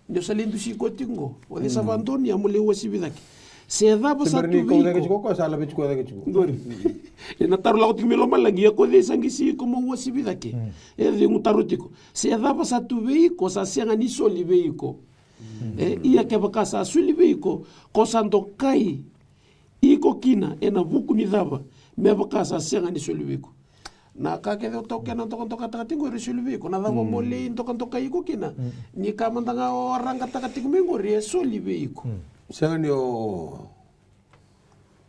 Ni o sa lai dusi iko tiko qo, o cei sa vakadonuya mo lai uasivi cake? Se cava sa tu vei iko? Qori. Ena taro lako tiko mai lomalagi, ia ko cei sa qisi iko mo uasivi cake? E cegu taro tiko. Se cava sa tu vei iko sa sega ni soli vei iko. E, ia kevaka sa soli vei iko, ko sa dokai iko kina ena vuku ni cava, me vaka sa sega ni soli vei iko. Na ka kece o taukena dokadokataka tiko qori e soli vei iko. Na cava mo lai dokadokai iko kina? Ni ka mada ga o raqataka tiko mai qori e soli vei iko. Sega ni o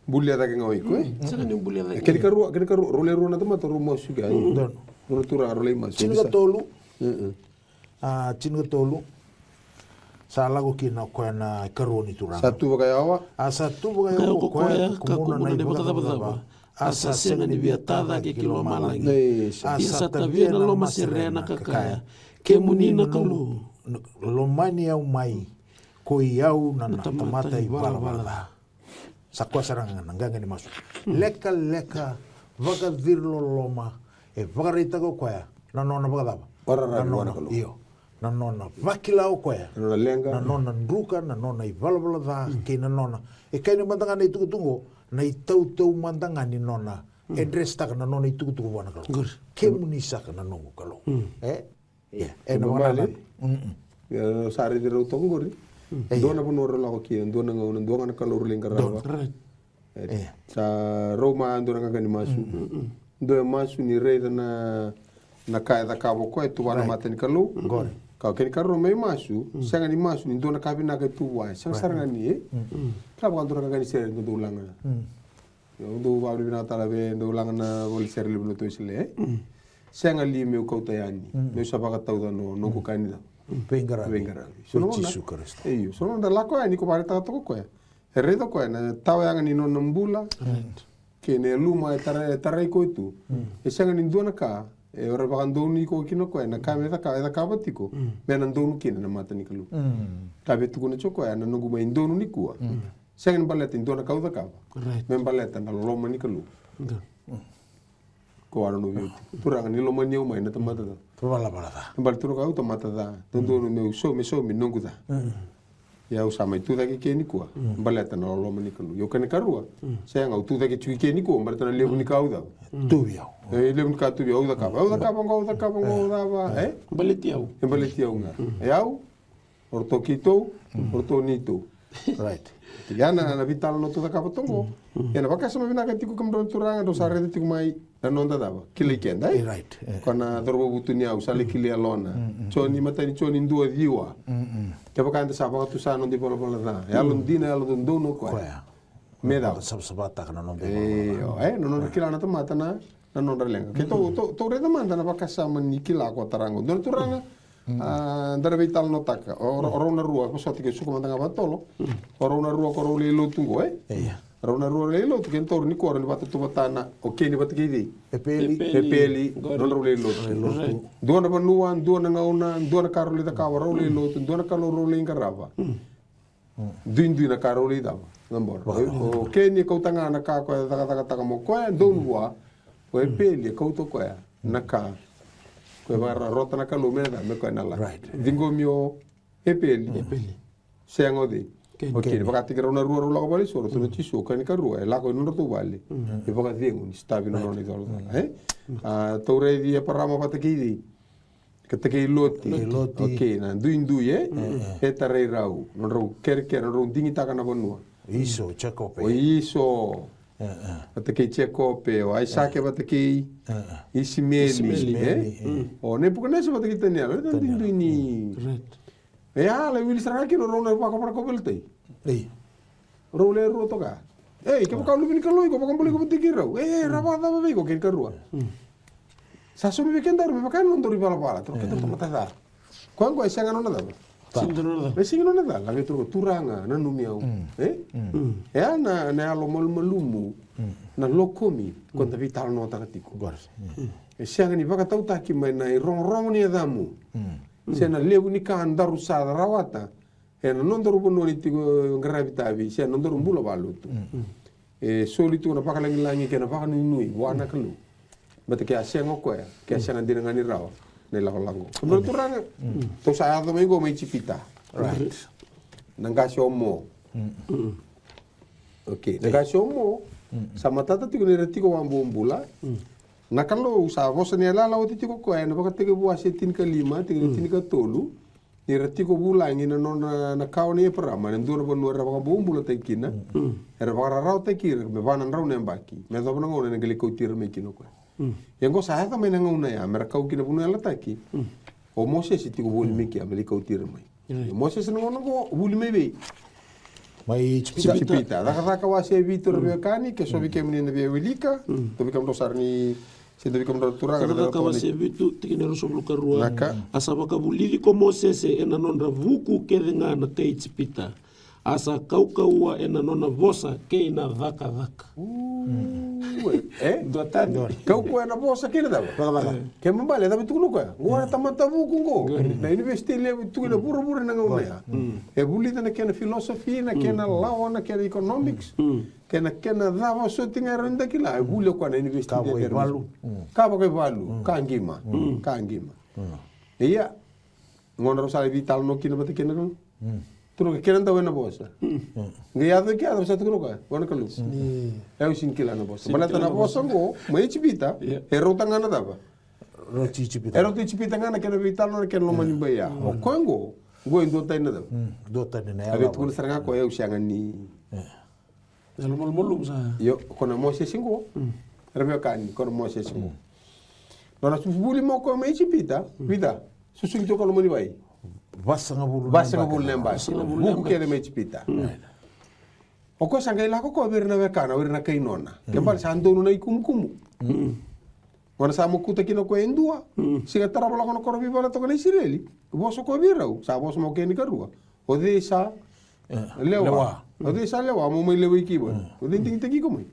bulia cake ga o iko, e? Sega ni o bulia cake. Kena ikarua, kena ikarua, rau le rua na tamata rau masu kea. Rau na turaga rau lai masu. Tinikatolu. A, tinikatolu. Sa lako kina o koya na ikarua ni turaga. Sa tu vakayawa. A sa tu vakayawa ko koya ka kumuna na ivakacavacava. A sa sega ni via ta cake ki lomalagi. Ia sa tavia na loma serena ka kaya, kemuni na Kalou, lomani au mai, ko i au na tamata ivalavala ca. Sa koya sara ga na qaqa ni masu. Lekaleka, vakaciri loloma, e vakaraitaka o koya na nona vakacava? Io. Na nona vakila o koya na nona druka, na nona ivalavala ca, kei na nona, e kaya ni mada ga na itukutuku oqo, na itautau mada ga ni nona address taka na nona itukutuku vua na Kalou. Kemuni saka na noqu Kalou. E? Ia, e na vale. Sa raici rau toka qori. Dua na vanua rau lako kina, dua na gauna, dua ga na Kalou rau lai qarava. Sa rau ma dua na qaqa ni masu. Dua e masu ni raica na, na ka e cakava o koya e tu vua na mata ni Kalou. Ka kena ikarua mai masu, sega ni masu ni dua na ka vinaka e tu vua, sega sara ga ni, e? Ka vaka dua na qaqa ni sere dau laga. Au dau vakavinavinaka tale vei, dau laga na vale sere levu na Lotu Wesele. Sega li meu kauta yani, meu sa vakatauca no noqu ka ni cava? Veiqaravi. So na gauna, Jisu Karisito. Io, so na gauna da lako yani ko vakaraitaka toka o koya. E raica o koya na tawa yaga ni nona bula. Kei na yaluma e tarai, e tarai koya tu. E sega ni dua na ka e ra vakadonui koya kina o koya, na ka me caka, e cakava tiko me na donu kina na mata ni Kalou. Ka via tukuna tiko o koya, na noqu mai donu nikua. Sega ni baleta ni dua na ka au cakava. Me baleta na loloma ni Kalou. Ko a nona veiuti. Turaga ni lomani au mai na tamata ca. Valavala ca. E baleta Turaga au tamata ca. Dodonu meu saumi, saumi noqu ca. Ia au sa mai tu cake ke nikua. Baleta na loloma ni Kalou. Ia o kena ikarua. Sega, au tu cake tiko ke nikua baleta na levu ni ka au cava? Tuvi au. E levu ni ka tuvi au, au cakava. Au cakava oqo, au cakava oqo, au cava, e? Baleti au. E baleti au ga. E au. O ratou keitou, o ratou neitou. Right. Ia na, na veitalanoa tou cakava toqo. Ia na vakasama vinaka tiko kemudrau na turaga, drau sa raica tiko mai na noda cava, kilai keda, e? Right, e. Ko na cauravou Vutuniyau sa lai kilai yalona. Joni, matai ni Joni dua ciwa. Kevaka eda sa vakatusa na noda ivalavala ca, yalodina, yalododonu o koya. Koya. Me cava? Savasavataka na noda ivalavala ca. Io, e, na nodra kila na tamata na, na nodra leqa. Ke tou, tou, tou raica mada na vakasama ni kila ko tara qo. Dua na turaga, a, da na veitalanoataka. O, o rau na rua, vosota ke suka mada ga vakatotolo. O rau na rua ko rau lai lotu qo, e? Io. Rau na rua lai lotu, ke na taura ni koro ni vakatautauvata na, o Keni vata kei cei? Epeli. Epeli, nodrau lai lotu. Dua na vanua, dua na gauna, dua na ka rau lai cakava, rau lai lotu, dua na Kalou rau lai qarava. Duidui na ka rau lai cava. Na bora. O, o Keni e kauta ga na ka koya e cakacakataka mai o koya, donu vua. O Epeli e kauta o koya na ka koya e vakarota na Kalou me na cava, me koya na la. Right. Ciqomi o Epeli. Epeli. Sega o cei? Keni. O Keni. Vakataki rau na rua rau lako vale soro, tu na Jisu, o koya ni karua, e lako i nodratou vale. E vakacegu ni sotavi na nona icolacola, e? A, tou raici Eparama vata kei cei? Vata kei Loti. Kei Loti. Okei, na duidui, e? E tarai rau. Nodrau kerekere, nodrau digitaka na vanua. Iso, Jekope. O Iso. Vata kei Jekope, o Aisake vata kei Isimeli, e? O Nepukanesa vata kei Taniela, na duidui ni. Right. E a lai wili sara ga kina o rau na vakavara kauveilatai. Ei. Rau le rua toka. Ei, kevaka o luve ni Kalou iko, vakabulai iko vata kei rau. E, ra vakacava vei iko kei na karua. Sa saumi vei kedaru me vaka na nodaru ivalavala, toro kedaru tamata ca. Koya qo e sega nona cava. Sega nona cava. E sega nona cava, lave toro turaga, nanumi au. E? E a na, na yalo malumalumu, na lokomi, ko da veitalanoataka tiko. E sega ni vakatautaki mai na irogorogo ni yacamu. Se na levu ni ka daru sa rawata ena nodaru vanua ni tiko qaravi tavi, se na nodaru bula valotu. E soli tu na vakalagilagi kei na vakanuinui vua na Kalou. Baleta ke a sega o koya, ke a sega dina ga ni rawa na ilakolako. Kemudrau turaga, tou sa yaco mai qo mai Ijipita. Right. Na qase o Mo. Okei, na qase o Mo, sa matata tiko ni ra tiko vakabobula. Na Kalou sa vosa ni yalayala oti tiko o koya ena Vakatekivu wase tinikalima, tikina tinikatolu. Ni ra tiko vulagi na nona, na kawa nei Eparama, ena dua na vanua era vakabobulataki kina. Era vakararawataki ira me va na drau na yabaki me yacova na gauna ena qai lai kauti ira mai kina o koya. Ia qo sa yaco mai na gauna ya me ra kau ki na vanua yalataki. O Mosese tiko voli mai kea me lai kauti ira mai. Ia Mosese na gauna qo vuli mai vei? Mai Ijipita. Ijipita. Cakacaka wase vitu, ra veiwekani, ke so vei kemuni na via wilika. Tou vei kemudrau sara ni, se tou vei kemudrau turaga. Cakacaka wase vitu, tikina e ruasagavulu ka rua. A sa vakavulici ko Mosese ena nodra vuku kece ga na kai Ijipita. A sa kaukauwa ena nona vosa kei na cakacaka. E? Dua tani. Kaukauwa ena vosa kei na cava? Cakacaka. Kena ibalebale e cava e tukuna o koya? Qo na tamata vuku qo. Na university levu tu ena vuravura ena gauna ya. E vulica na kena philosophy, na kena lawa, na kena economics. Kei na kena cava soti ga e rawa ni da kila, e vuli o koya na university. Ka vakaivalu. Ka qima. Ka qima. Ia, gauna rau sa lai veitalanoa kina vata kei na Kalou. Tukuna o koya, kena dau ena vosa. Qai yaco i kea, sa tukuna o koya, o na Kalou. Au sega ni kila na vosa. Baleta na vosa qo mai Ijipita, e rauta ga na cava? Rauta Ijipita. E rauta Ijipita ga na kena veitalanoa, na kena lomani bai ya. O koya qo, qo e duatani na cava? Duatani na yalo. A vei tukuna sara ga o koya, au sega ni Yalo malumalumu sa. Io, ko na Mosese qo. Ra veiwekani, ko na Mosese qo. Nona vuli mai o koya mai Ijipita, vica? Susugi tu o koya loma ni wai. Vasagavulu na yabaki. Vasagavulu na yabaki. Vuku kece mai Ijipita. O koya sa qai lako o koya vei ira na wekana, o ira na kai nona. Kena ibalebale sa donu na ikumukumu. Gauna sa mokuta kina o koya e dua. Sega ni tarava lako na koro veivala toka na Isireli. Vosa o koya vei rau, sa vosa mai o koya ni karua. O cei sa lewa? Lewa. O cei sa lewa mo mai lewai keimami? O cei digitaki iko mai?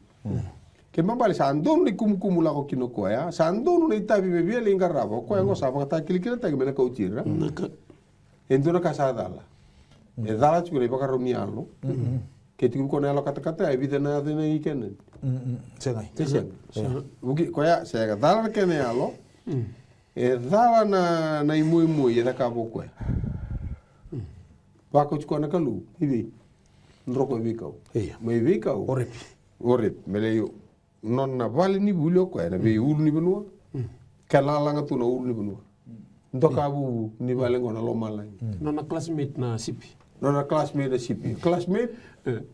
Kena ibalebale sa donu na ikumukumu lako kina o koya, sa donu na itavi me via lai qarava. O koya qo sa vakatakilakilataki me na kauti ira. E dua na ka sa cala. E cala tiko na ivakarau ni yalo. Ke tiko vei koya na yalo katakata, e vica na yaco ena ikena? Sega. Sega. Vuki koya, sega, cala na kena yalo. E cala na, na imoimoi e cakava o koya. Vakauti koya na Kalou i vei? Droko e veikau. Io. Mai veikau. Orepi. Orepi. Me lai nona vale ni vuli o koya ena veiulunivanua. Ka lalaga tu na ulunivanua. Dokavuvu ni vale qo na lomalagi. Nona classmate na sipi. Nona classmate na sipi. Classmate,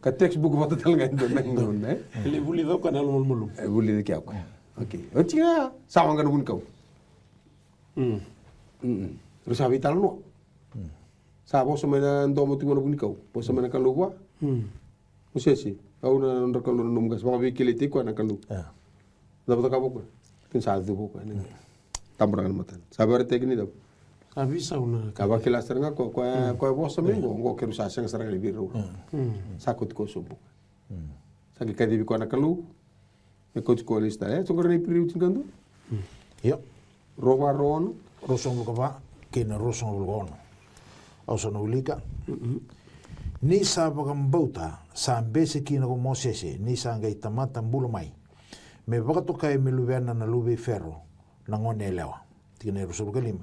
Ka textbook vata tale ga e dua na gauna, e? E lai vulica o koya na yalo malumalumu. E vulica kea o koya. Okay. Oti ga, sa waqa na vunikau. Rau sa veitalanoa. Sa vosa mai na domo tiko na vunikau. Vosa mai na Kalou vua. Mosese, au na nodra Kalou na nomu qase. Vakaveikilaitaki koya na Kalou. Cava cakava o koya? Kena sa cuva o koya, ne? Tabora ga na matana. Sa vakaraitaki ni cava? Sa veisau na ka. Ka vakila sara ga o koya, o koya, o koya vosa mai qo, qo keirau sa sega sara ga ni veiraurau. Sa kauti koya sobu o koya. Sa qai kacivi koya na Kalou. Me kauti koya lesu tale. E, toqara na Iperiu tinikadua. Io. Rua va, rua ono. Ruasagavulu ka va kei na ruasagavulu ka ono. Au sa na wilika. Ni sa vakabauta, sa bese kina ko Mosese, ni sa qai tamata bula mai, me vakatokai me luvena na luve i Fero, na gone yalewa. Tikina e ruasagavulu ka lima.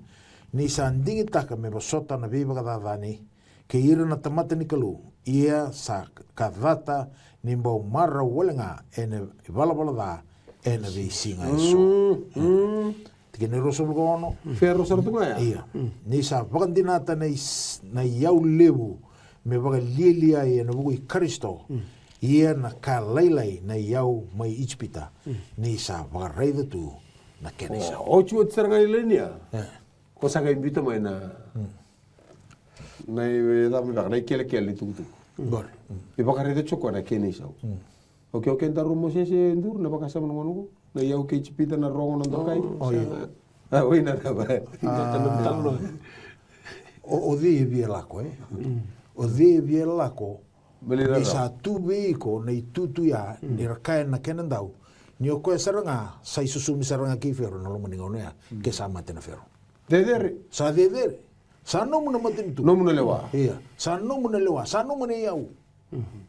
Ni sa digitaka me vosota na veivakacacani kei ira na tamata ni Kalou, ia sa ka cata ni bau marau wale ga ena ivalavala ca ena veisiga eso. Tikina e ruasagavulu ka ono. Fero sara tu ga ya. Ia. Ni sa vakadinata na is-, na iyau levu me vakalialiai ena vuku i Karisito. Ia na ka lailai na iyau mai Ijipita. Ni sa vakaraica tu na kena isau. Otioti sara ga i laini ya. Ko sa qai biuta mai na, na i, e, cava ni vaka, na ikelekele ni tukutuku. I vakaraica tiko na kena isau. Okay, okay, daru Mosese, duru na vakasama na gauna qo. Na iyau kei Ijipita, na rogo, na dokai. O, io. A, oi, na cava? O, o cei e via lako, e? O cei e via lako? Ni sa tu vei iko na itutu ya, ni ra kaya na kena dau. Ni o koya sara ga sa isosomi sara ga kei Fero na loma ni gauna ya, ke sa mate na Fero. Cecere. Sa cecere. Sa nomu na matanitu. Nomu na lewa. Ia. Sa nomu na lewa. Sa nomu na iyau.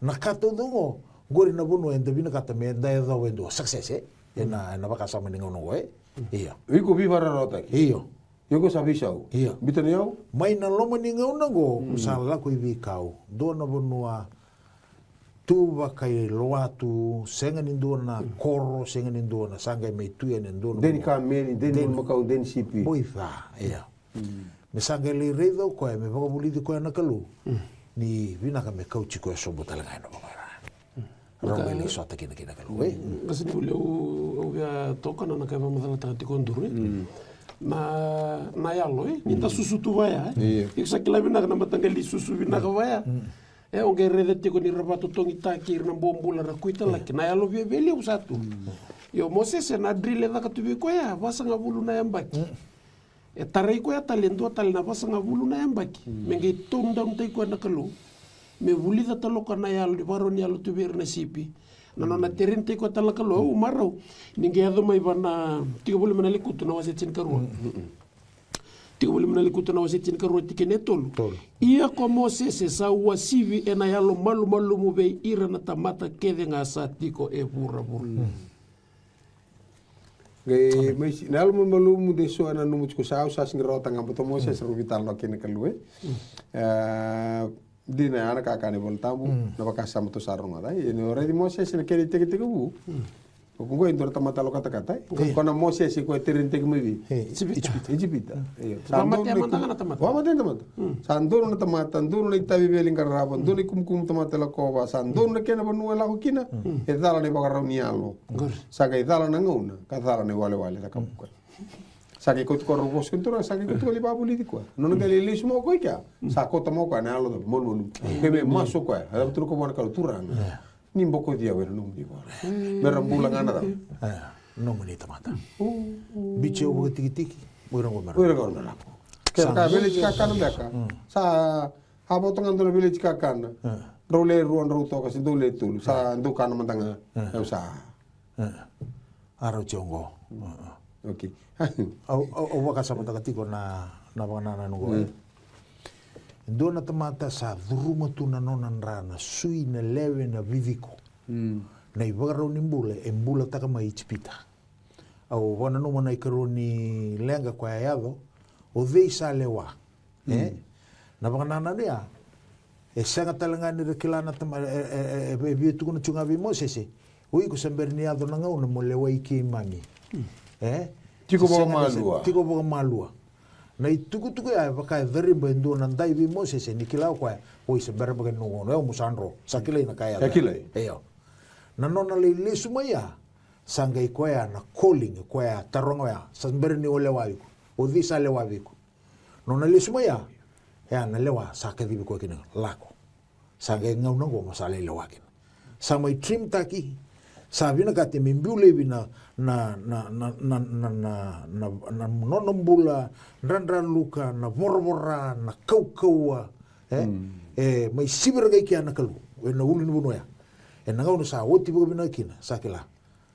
Na ka taucoko qo, qori na vanua eda vinakata me da yacova e dua, success, e? Ena, ena vakasama ni gauna qo, e? Ia. Iko veivakararawataki. Io. Iko sa veisau. Ia. Biuta na iyau. Mai na loma ni gauna qo, sa lako i veikau. Dua na vanua tu vakailoa tu, sega ni dua na koro, sega ni dua na, sa qai mai tu yani e dua na vanua. De ni kameli, de ni bulumakau, de ni sipi. Boi ca, ia. Me sa qai lai raica o koya, me vakavulici koya na Kalou. Ni vinaka me kauti koya sobu tale ga ena vanua era, rau mai lai sota kina kei na Kalou, e? Qase ni vuli, au, au via tokona na ka e vakamacalataka tiko o duru, e? Na, na yalo, e? Ni da susu tu vaya, e? Iko sa kila vinaka na mataqali susu vinaka vaya. E, o qai raica tiko ni ra vakatotogitaki ira na bobula, ra kuita laki. Na yalo via, via levu sa tu. Io, Mosese, na drill e caka tu vei koya, vasagavulu na yabaki. E tarai koya tale e dua tale na vasagavulu na yabaki me qai tone down-taki koya na Kalou, me vulica tale o koya na yalo, ni vakarau ni yalo tu vei ira na sipi. Na nona train-taki koya tale na Kalou, au marau. Ni qai yaco mai va na Tiko Voli mai na Lekutu na wase tinikarua. Tiko Voli mai na Lekutu na wase tinikarua, tikina e tolu. Ia ko Mosese sa uasivi ena yalo malumalumu vei ira na tamata kece ga sa tiko e vuravura. Qai mai si, na yalo malumalumu de so e nanuma tiko, sa au sa sega ni rawata ga, baleta o Mosese rau veitalanoa kei na Kalou, e? E, dina ya na kakana ni iVola Tabu, na vakasama tou sa rogoca, e? Ni o raici Mosese na kena itekitekivu. O koya e dua na tamata yalo katakata, e? Ko na Mosese ko e train-taki mai vei? Ijipita. Ijipita. Io. Sa donu na tamata. Sa donu na tamata, donu na itavi veli qarava, donu na ikumukumu tamata e lakova, sa donu na kena vanua e lako kina, e cala na ivakarau ni yalo. Sa qai cala na gauna, ka cala na iwalewale, caka mai o koya. Sa qai kauta o koya, rau vosa kina, sa qai kauta o koya lai vakavulici koya. Nona qai lai lesu mai o koya i kea. Sa kauta mai o koya na yalo malumalumu. Qai mai masu o koya. A cava tu na ka vua na Kalou, Turaga, ni bokoci au ena nomuni ivola. Me ra bula ga na cava? E, nomuni tamata. Biuti au vakatikitiki. O ira qo me ra, o ira qo me ra lako. Ke sa veiletitaki kakana beka. Sa A vota ga dua na veiletitaki kakana. Drau le rua, drau toka, se dou le tolu. Sa dou kana mada ga. Au sa. A rau tiko qo. Okay. Au, au, au vakasamataka tiko na, na vakanananu qo, e. Dua na tamata sa curuma tu na nona dra na sui, na lewe, na viciko. Na ivakarau ni bula e bulataka mai Ijipita. Au vakananuma na ikarua ni leqa koya e yaco, o cei sa lewa. E? Na vakanananu ya, e sega tale ga ni ra kila na tama, e, e, e, e via tukuna tu ga vei Mosese, o iko sa bera ni yaco na gauna mo lewai keimami. E? Tiko vakamalua. Tiko vakamalua. Na itukutuku ya e vaka e cariba e dua na dai vei Mosese ni kila o koya, oi, se bera beka ni noqu gauna, o yau mo sa dro, sa kilai na ka e yaco. Sa kilai. Io. Na nona lai lesu mai ya, sa qai koya na calling, koya taroga oya, sa bera ni o lewa iko. O cei sa lewa vei iko? Nona lesu mai ya, ya na lewa sa kacivi koya kina, lako. Sa qai gauna oqo mo sa lai lewa kina. Sa mai trim taki, sa vinakati me biu laivi na, na, na nona bula dradraluka, na voravora, na kaukauwa, e, e mai sivira qai kea na Kalou ena ulunivanua ya. Ena gauna sa oti vakavinaka kina, sa kila,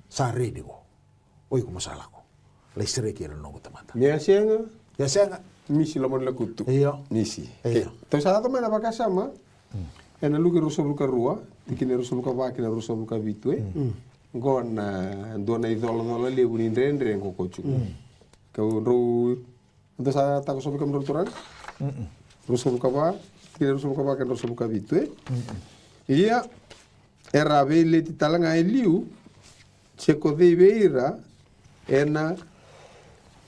sa ready qo. O iko mo sa lako. Lai sereki ira na noqu tamata. Ni a sega. Ni a sega. Misi loma ni lakutu. Io. Misi. Io. Okei. Tou sa yaco mai na vakasama. Ena Luke ruasagavulu ka rua, tikina e ruasagavulu ka va kei na ruasagavulu ka vitu, e. Qo na dua na icolacola levu ni dredre qo ko Jiu. Kau drau Dou sa takosovi kemudrau na turaga? Ruasagavulu ka va, tikina ruasagavulu ka va kei na ruasagavulu ka vitu, e? Ia, era a veileti tale ga e liu, se ko cei vei ira ena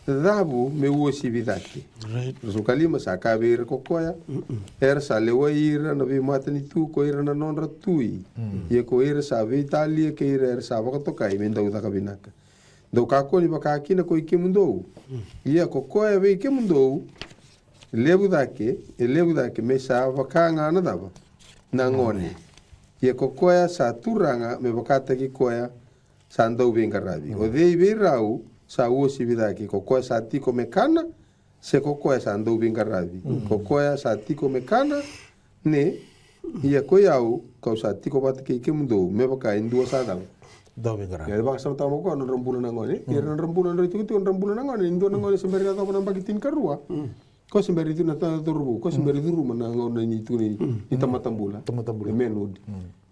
cavu me uasivi cake. Right. Ruasagavulu ka lima, sa kaya vei ira ko koya, era sa lewai ira na veimatanitu ko ira na nodra tui. Ia ko ira sa veitalia kei ira era sa vakatokai me dau caka vinaka. Dou kakua ni vaka kina koi kemudou. Ia ko koya vei kemudou, levu cake, e levu cake, me sa vaka ga na cava? Na gone. Ia ko koya sa turaga, me vakataki koya sa dauveiqaravi. O cei vei rau sa uasivi cake? Ko koya sa tiko me kana, se ko koya sa dauveiqaravi? Ko koya sa tiko me kana, ne, ia ko i au, kau sa tiko vata kei kemudou, me vaka e dua sa cava? Dauveiqaravi. Ia, e vakasamataka mai o koya na nodra bula na gone. Ia na nodra bula, na nodra itikotiko, na nodra bula na gone, e dua na gone se bera ni yacova na yabaki tinikarua. Ko se bera ni tu na ta-, cauravou, ko se bera ni curuma na gauna ni tu ni, ni tamata bula. Tamata bula. E manhood.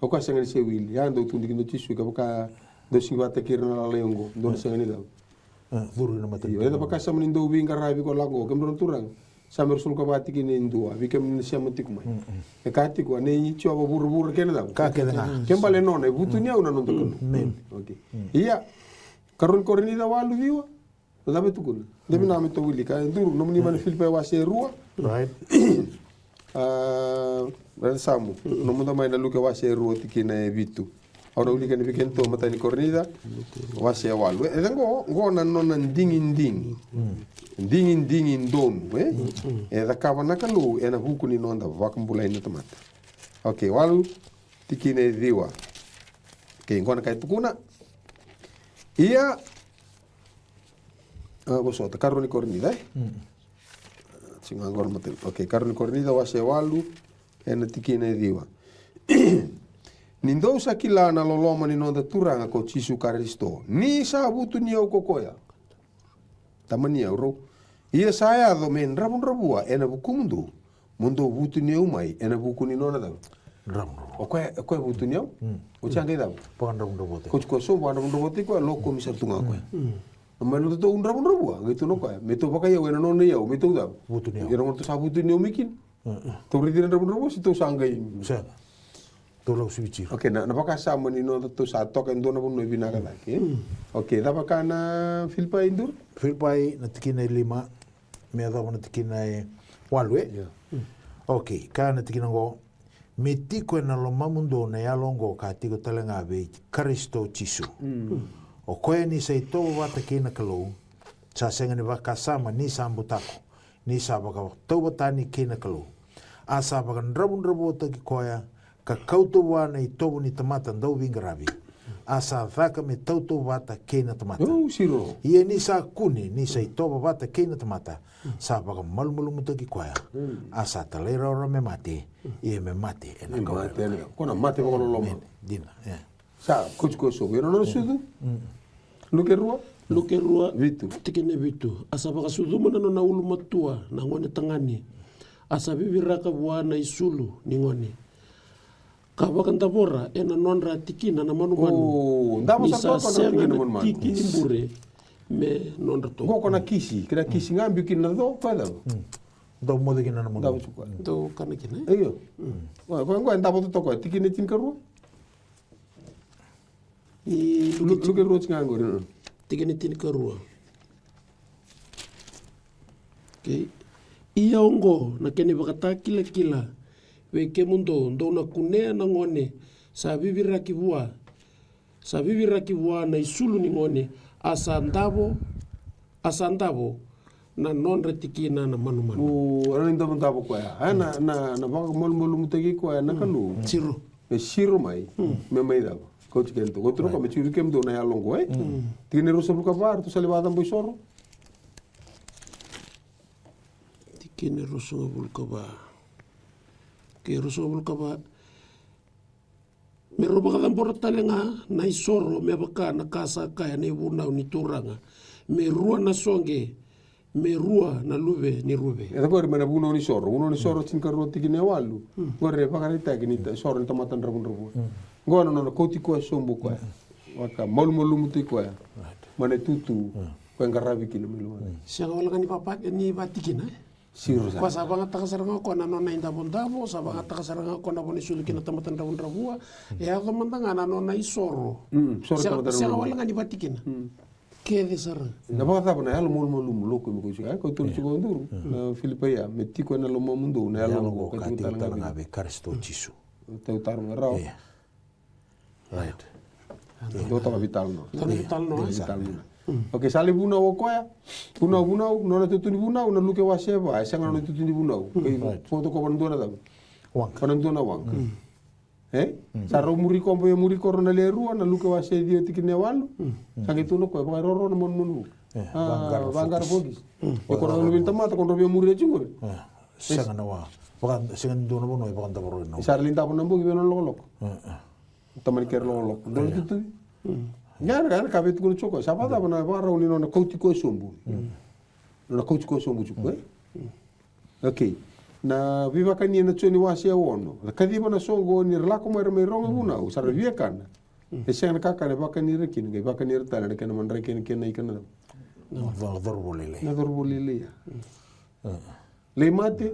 O koya sega ni se wili. Ia dou tukuni kina o Jisu, kevaka dou sega ni vakataki ira na lalai oqo, dou na sega ni cava? Curu ina mata ni Kalou. Io, eda vakasama ni dauveiqaravi ko lako, kemudrau na turaga. Same ruasagavulu ka va tikina e dua, vei kemuni na sema tiko mai. E kaya tiko, a nei Jiova vuravura kei na cava? Ka kece ga. Ke bale nona, e vutuniyau na noda Kalou. Amen. Okay. Ia, karua ni Korinica walu ciwa. Na cava e tukuna? De vinaka me tou wilika, e duru, nomuni mai na Filipai wase e rua. Right. A, raica Samu, nomuda mai na Luke wase e rua tikina e vitu. Au na wilika ni vei kedatou matai ni Korinica, wase e walu. E, e qo, qo na nona digidigi. Digidigi donu, e? E cakava na Kalou, ena vuku ni noda vakabulai na tamata. Okay, walu, tikina e ciwa. Okay, qo na ka e tukuna. Ia, a, vosota, karua ni Korinica, e? Siga qo na matai. Okay, karua ni Korinica, wase e walu, ena tikina e ciwa. Ni dou sa kila na loloma ni noda Turaga ko Jisu Karisito, ni sa vutuniyau ko koya. Tamani au rau. Ia sa yaco me dravudravua ena vukumudou, mo dou vutuniyau mai ena vuku ni nona cava? Dravudravua. O koya, o koya vutuniyau? Oti a qai cava? Vakadravudravua tiko. Oti koya so, vakadravudravua tiko, e lako me sara tu ga o koya. Na mai nodatou dravudravua, qai tukuna o koya, me tou vakaiyau ena nona iyau, me tou cava? Vutuniyau. Ia na gauna tou sa vutuniyau mai kina. Tou raici ira dravudravua, se tou sa qai. Sega. Tou lako siviti ira. Okay, na, na vakasama ni nodatou sa toka e dua na vanua e vinaka cake. Okay, cava ka na Filipai duru? Filipai na tikina e lima, me yacova na tikina e walu, e? Ia. Okay, ka na tikina qo. Me tiko ena lomamudou na yalo oqo ka tiko tale ga vei Karisito Jisu. O koya ni sa itovo vata kei na Kalou, sa sega ni vakasama ni sa butako, ni sa vakatauvatani kei na Kalou. A sa vakadravudravuataki koya, ka kauta vua na itovo ni tamata dauveiqaravi. A sa caka me tautauvata kei na tamata. Ia ni sa kune, ni sa itovo vata kei na tamata, sa vakamalumalumutaki koya. A sa talairawarawa me mate, ia me mate ena kawa. Ko na mate vakaloloma. Dina, e. Sa, kocu koya sobu. Ia na nona sucu? Luke rua? Luke rua. Vitu. Tikina e vitu. A sa vakasucuma na nona ulumatua na gone tagane. A sa viviraka vua na isulu ni gone. Ka vakadavora ena nodra tikina na manumanu. O, davo sa toka na tikina na manumanu. Ni sa sega na tiki ni bure me nodratou. Qo ko na kisi, kena kisi ga biu kina na co, ko e cava? Dau moce kina na manumanu. Dau kana kina, e? Io. Qo, qo, qo e davo totoka, tikina e tinikarua. Ni Luke, Luke rua tiko ga qori. Tikina e tinikarua. Okay. Ia oqo na kena ivakatakilakila vei kemudou, dou na kunea na gone sa viviraki vua, sa viviraki vua na isulu ni gone, a sa davo, a sa davo na nodra tikina na manumanu. O, era na idavodavo koya. A, na, na, na vakamalumalumutaki koya na Kalou. Siro. Me siro mai, me mai cava? Kauti kemudou. Kauti na koya me siro kemudou na yalo oqo, e? Tikina e ruasagavulu ka va, ratou sa lai vakacabo isoro. Tikina e ruasagavulu ka va. Ke ruasagavulu ka va. Me rau vakacabora tale ga na isoro me vaka na ka sa kaya na ivunau ni Turaga, me rua na soqe, me rua na luve ni ruve. E qori mai na vunau ni soro, vunau ni soro tinikarua tikina e walu. Qori e vakaraitaki ni ta-, soro ni tamata dravudravua. Qo na nona kauti koya sobu koya. Vakamalumalumutaki koya. Mai na itutu koya e qaravi kina mai loma. Sega wale ga ni vapa-, ni vatikina, e? Siro sara. Koya sa vagataka sara ga o koya na nona idavodavo, sa vagataka sara ga o koya na vo ni sulu kina tamata dravudravua. E yaco mada ga na nona isoro. Soro sega, tamata sega dravudravua. Wale ga ni vatikina. Kece sara. Na vakacava na yalo malumalumu loko me koya sika. Ai, koya tolu tiko duru. Na Filipai ya, me tiko ena lomamudou na yalo oqo, ka tiko tale ga vei Karisito Jisu. Tau taro ga rawa. Right. Dua toka veitalanoa. Dua na veitalanoa. Veitalanoa. Okay, sa lai vunau o koya. Vunau, vunau, nona tutu ni vunau, na Luke wase va, e sega nona tutu ni vunau. Kei fotokova na dua na cava? Waqa. Ko na dua na waqa. E? Sa rau muri kobo, ia muri koro na lewe rua, na Luke wase ciwa tikina e walu. Sa qai tukuna o koya, vakairoro na manumanu. E, a, vaqara vaqara vokisi. Vokisi. E ko na luve ni tamata, ko dro via muria tiko qori. E, sega na wa. Vaka, sega ni dua na vanua e vakadavora na. E sa lai davo na bogi vei nona lokoloko. E, e. Tamani kere lokoloko. Dua na tutuvi. Ia na ka, na ka vei tukuna tiko, sa vakacava na vakarau ni nona kauti koya sobu. Nona kauti koya sobu tiko, e? Okay. Na Veivakani ena Joni wase e ono. Ra kaciva na soqo ni ra lako mai ra mai rogo vunau, sa ra viakana. E sega na kakana e vakani ira kina, qai vakani ira tale na kena madrai kei na kena ikana. Na coro-, corovu lailai. Na corovu lailai, ia. Lai mate.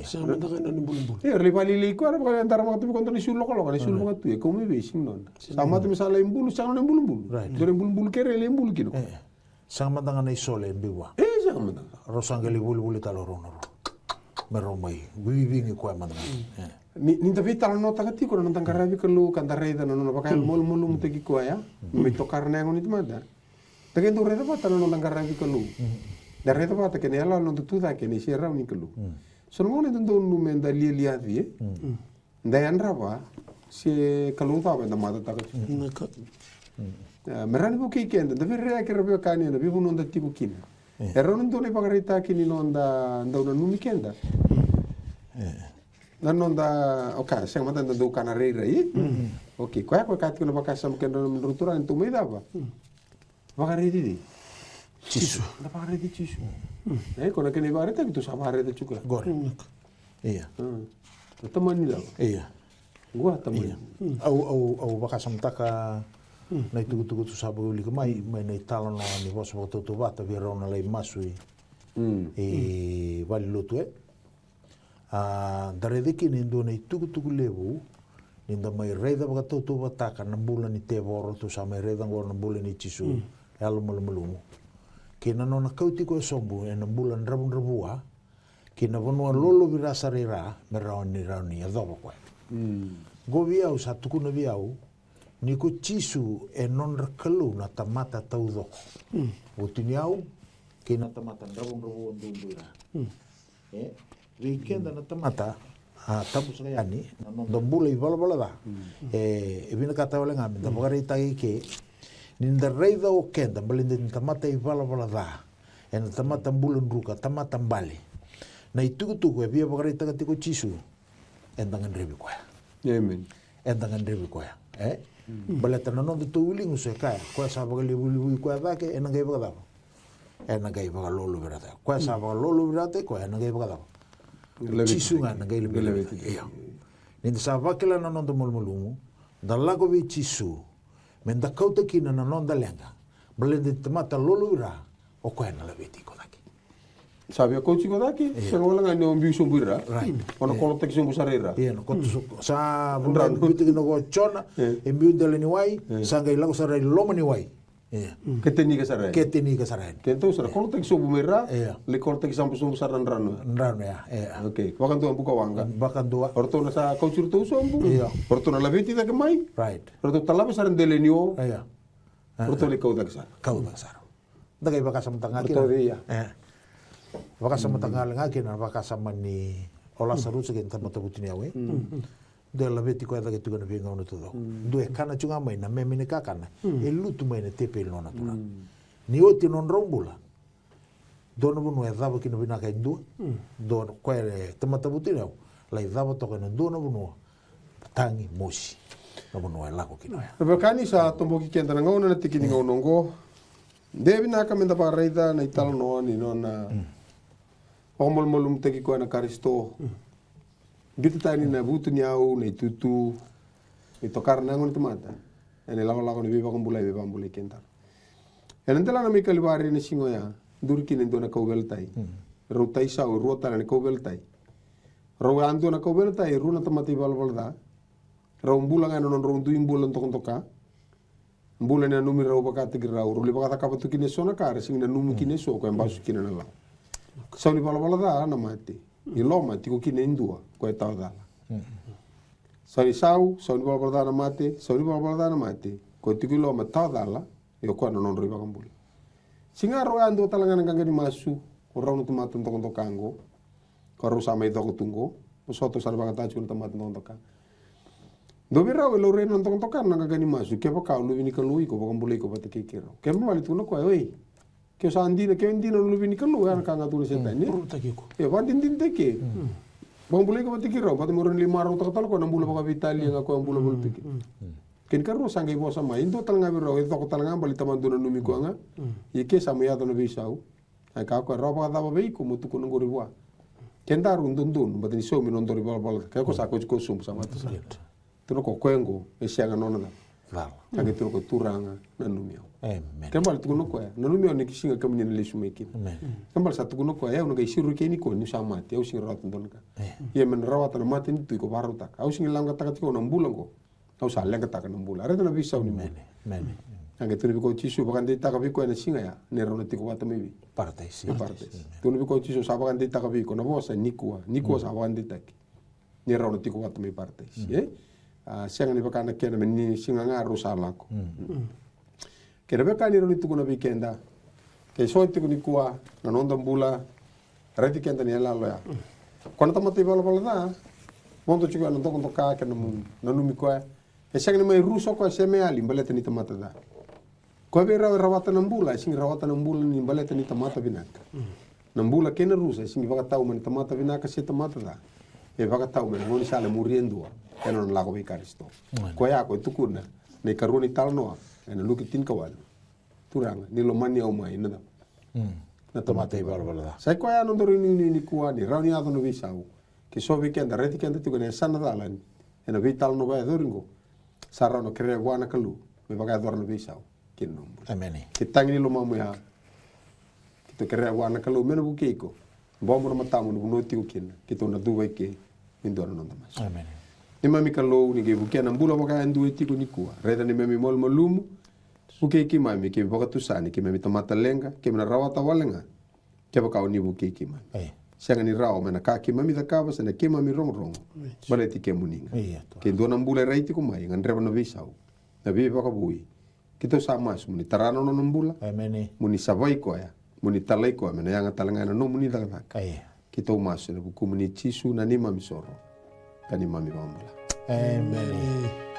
Sega mada ga na nona ibulubulu. E, ra lai vakalailai koya, ra vakadarama tu vei koya na isulu lokoloko, na isulu vakatui, e kau mai vei, sega nona. Sa mate me sa lai bulu, sega nona ibulubulu. Right. Dua na ibulubulu kere lai bulu kina. E. Sega mada ga na isole e biu vua. E, sega mada ga. Rau sa qai lai volivoli tale o rau na rua. Me rau mai vivigi koya mada ga. E. Ni, ni da veitalanoataka tiko na noda qaravi Kalou ka da raica na nona vakayalo malumalumutaki koya. Me tokara na yago ni tamata. Da qai dau raica vata na noda qaravi Kalou. Da raica vata kei na iyaloyalo na noda tu cake ena iserau ni Kalou. So na gauna e dodonu me da lialiaci, e? Da yadrava se Kalou cava eda matataka tiko. E, me rawa ni vukei keda, da veiraiyaki ira veiwekani ena veivanua da tiko kina. E rawa ni dua na ivakaraitaki ni noda dau nanumi keda. Na noda, okay, sega mada da dau kana rairai. Okay, koya, koya ka tiko na vakasama kei na nodrau turaga ni tou mai cava? Vakaraici cei? Jisu. Da vakaraici Jisu. E, ko na kena ivakaraitaki tou sa vakaraica tiko. Qori. Ia. Na tamani cava? Ia. Qo a tamani. Au, au, au vakasamataka na itukutuku tou sa vakawilika mai, mai na italanoa ni vosa vakatautauvata vei rau na lai masu i, i valenilotu, e. A, da raica kina e dua na itukutuku levu, ni da mai raica vakatautauvataka na bula ni tevoro, tou sa mai raica oqo na bula ni Jisu, yalo malumalumu. Kei na nona kauti koya sobu ena bula dravudravua, kei na vanua lolovira sara i ra, me rawa ni rawa ni yacova koya. Qo vei au sa tukuna vei au, ni ko Jisu e nodra Kalou na tamata taucoko. Vutuniyau, kei na tamata dravudravua duadua i ra. E, vei keda na tamata, a, tabu saka yani na noda bula ivalavala ca. E, e vinakata wale ga me da vakaraitaka i ke ni da raica o keda baleta ni tamata ivalavala ca, ena tamata bula druka, tamata bale. Na itukutuku e via vakaraitaka tiko o Jisu, eda gadrevi koya. Amen. Eda gadrevi koya, e? Baleta na noda tou wiligu se kaya, koya sa vakalevulevui koya cake, ena qai vakacava? Ena qai vakalolovirataki. Koya sa vakalolovirataki koya, ena qai vakacava? Jisu ga ena qai laveti. Io. Ni da sa vakila na noda malumalumu, da lako vei Jisu, me da kauta kina na noda leqa. Baleta ni tamata lolovira, o koya ena laveti iko cake. Sa via kauti iko cake, sega wale ga ni o biu sobu i ra. Right. O na kolotaki sobu sara i ra. Io, na koto sobu. Sa vuna e biuta kina ko Jona, e biu dela ni wai, sa qai lako sara i loma ni wai. Ia. Ke tini ka sara yani. Ke tini ka sara yani. Ke tou sara, kolotaki sobu mai ra. Ia. Lai kolotaki sabusabu sara na drano. Drano ya. Ia. Okay. Vakadua buka waqa. Vakadua. O ratou na sa kauti ratou sobu. Ia. O ratou na laveti cake mai. Right. O ratou talava sara dele ni o. Ia. O ratou lai kau cake sara. Kau cake sara. Da qai vakasamataka ga kina. Ratou ia. E. Vakasamataka ga kina na vakasama ni o Lasarusa kei na tamata vutuniyau, e. Dua e laveti koya cake tiko ena veigauna taucoko. Dua e kana tiko ga mai na meme ni kakana. E lutu mai na tepeli nona turaga. Ni oti na nodrau bula. Dua na vanua e cava kina vinaka e dua. Dua na koya e tamata vutuniyau. Lai cava toka ena dua na vanua. Tagi, mosi. Na vanua e lako kina oya. Na vaka ni sa toboki keda na gauna na tiki ni gauna oqo. De vinaka meda vakaraica na italanoa ni nona vakamalumalumutaki koya na Karisito. Biuta tani na vutuniyau, na itutu, me tokara na yago ni tamata ena ilakolako ni veivakabulai, veivakabulai keda. Ena delana mai Kalivari ena siga oya, duri kina e dua na kauveilatai. Rau tai sau e rua tale na kauveilatai. Rau yadua na kauveilatai e rua na tamata ivalavala ca. Rau bula ga ena nodrau dui bula dokadoka. Bula ni nanumi rau vakataki rau, rau lai vakacakava tu kina eso na ka, ra sega ni nanumi kina eso, koya e basu kina na lawa. Sau ni valavala ca na mate, i loma tiko kina e dua, koya e tawa cala. Sau ni sau, sau ni valavala ca na mate, sau ni valavala ca na mate, koya tiko i loma tawa cala, io koya na nodrau ivakabula. Sega rau yadua tale ga na qaqa ni masu, o rau na tamata dokadoka qo, Ko rau sa mai coko tu qo, o soto sa na vakataka tiko na tamata dokadoka. Dua vei rau e laurai na dokadoka na qaqa ni masu, kevaka o luve ni Kalou iko, vakabulai iko vata kei keirau. Kena ibalebale tukuna o koya, oi. Ke o sa dina, ke o dina o luve ni Kalou, ya na ka ga tukuna o Setani. Ia, vakadinadinataki iko. Vakabulai iko vata kei keirau, baleta me rawa ni lai marautaka tale o koya na bula vakaveitalia ga o koya bula voli tu kina. Kena ikarua sa qai vosa mai, e dua tale ga vei rau, e coko tale ga baleta ni tamata dau nanumi koya ga. Ia ke sa mai yaco na veisau. Ai ka o koya, rawa vakacava vei iko mo tukuna qori vua? Kedaru dodonu, baleta ni saumi na nodaru ivalavala ca. Ke o sa kauti koya sobu sa vata sara. Tukuna o koya, o koya qo e sega nona cala. Cala. Sa qai tukuna o koya, Turaga, nanumi au. Amen. Kena ibalebale tukuna o koya, nanumi au ni siga kemuni na lesu mai kina. Amen. Kena ibalebale sa tukuna o koya, au na qai siro kei ni koya niu sa mate, au sega ni rawata dua na ka. Ia me na rawata na matanitu iko vakarautaka. Au sega ni leqataka tiko na bula qo. Au sa leqataka na bula. Raica na veisau ni bula. Amen. Amen. A qai tukuna vei koya o Jisu, vakadeitaka vei koya ena siga ya, ni rau na tiko vata mai vei? Parataisi. Parataisi. Amen. Tukuna vei koya o Jisu, sa vakadeitaka vei iko na vosa nikua, nikua sa vakadeitaki. Ni rau na tiko vata mai Parataisi. E? A, sega ni vaka na kena me ni siga ga rau sa lako. Kena veka ni rawa ni tukuna vei keda. Ke so tiko nikua na noda bula, raici keda ni yaloyalo ya. Ko na tamata ivalavala ca, vodo tiko ya na dokadoka kei na mu-, nanumi koya. E sega ni mai rusa o koya se me yali baleta ni tamata ca. Ko vei rau e rawata na bula, e sega ni rawata na bula ni baleta ni tamata vinaka. Na bula kei na rusa, e sega ni vakatau mai na tamata vinaka se tamata ca. E vakatau mai na gaunisala e muri e dua ena nona lako vei Karisito. Koya ko e tukuna na ikarua ni talanoa ena Luke tinikawalu. Turaga, ni lomani au mai na cava? Na tamata ivalavala ca. Sa i koya na nodaru inuinui nikua ni rawa ni yaco na veisau. Ke so vei keda, raici keda tiko ena yasana cala ni ena veitalanoa vakayacori qo. Sa rawa na kerea vua na Kalou me vakayacora na veisau. Kei na nomu bula. Amen. Ke tagi ni lomamu ya. Keitou kerea vua na Kalou me na vukei iko. Bobo na matamu na vanua o tiko kina. Keitou na cuva i ke. Me dua na noda masu. Amen. Neimami Kalou, ni qai vukea na bula vakayadua e tiko nikua. Raica neimami malumalumu. Vukei keimami, keimami vakatusa ni keimami tamata leqa, keimami na rawata wale ga. Kevaka o ni vukei keimami. Sega ni rawa mai na ka keimami cakava se na keimami rogorogo. Baleti kemuni ga. Ke dua na bula e rai tiko mai, gadreva na veisau. Na veivakavoui. Keitou sa masu mo ni tara na nona bula. Mo ni savai koya. Mo ni talai koya me na yaga tale ga ena nomuni cakacaka. Keitou masu ena vukumuni Jisu na neimami soro ka neimami vakabula. Amen.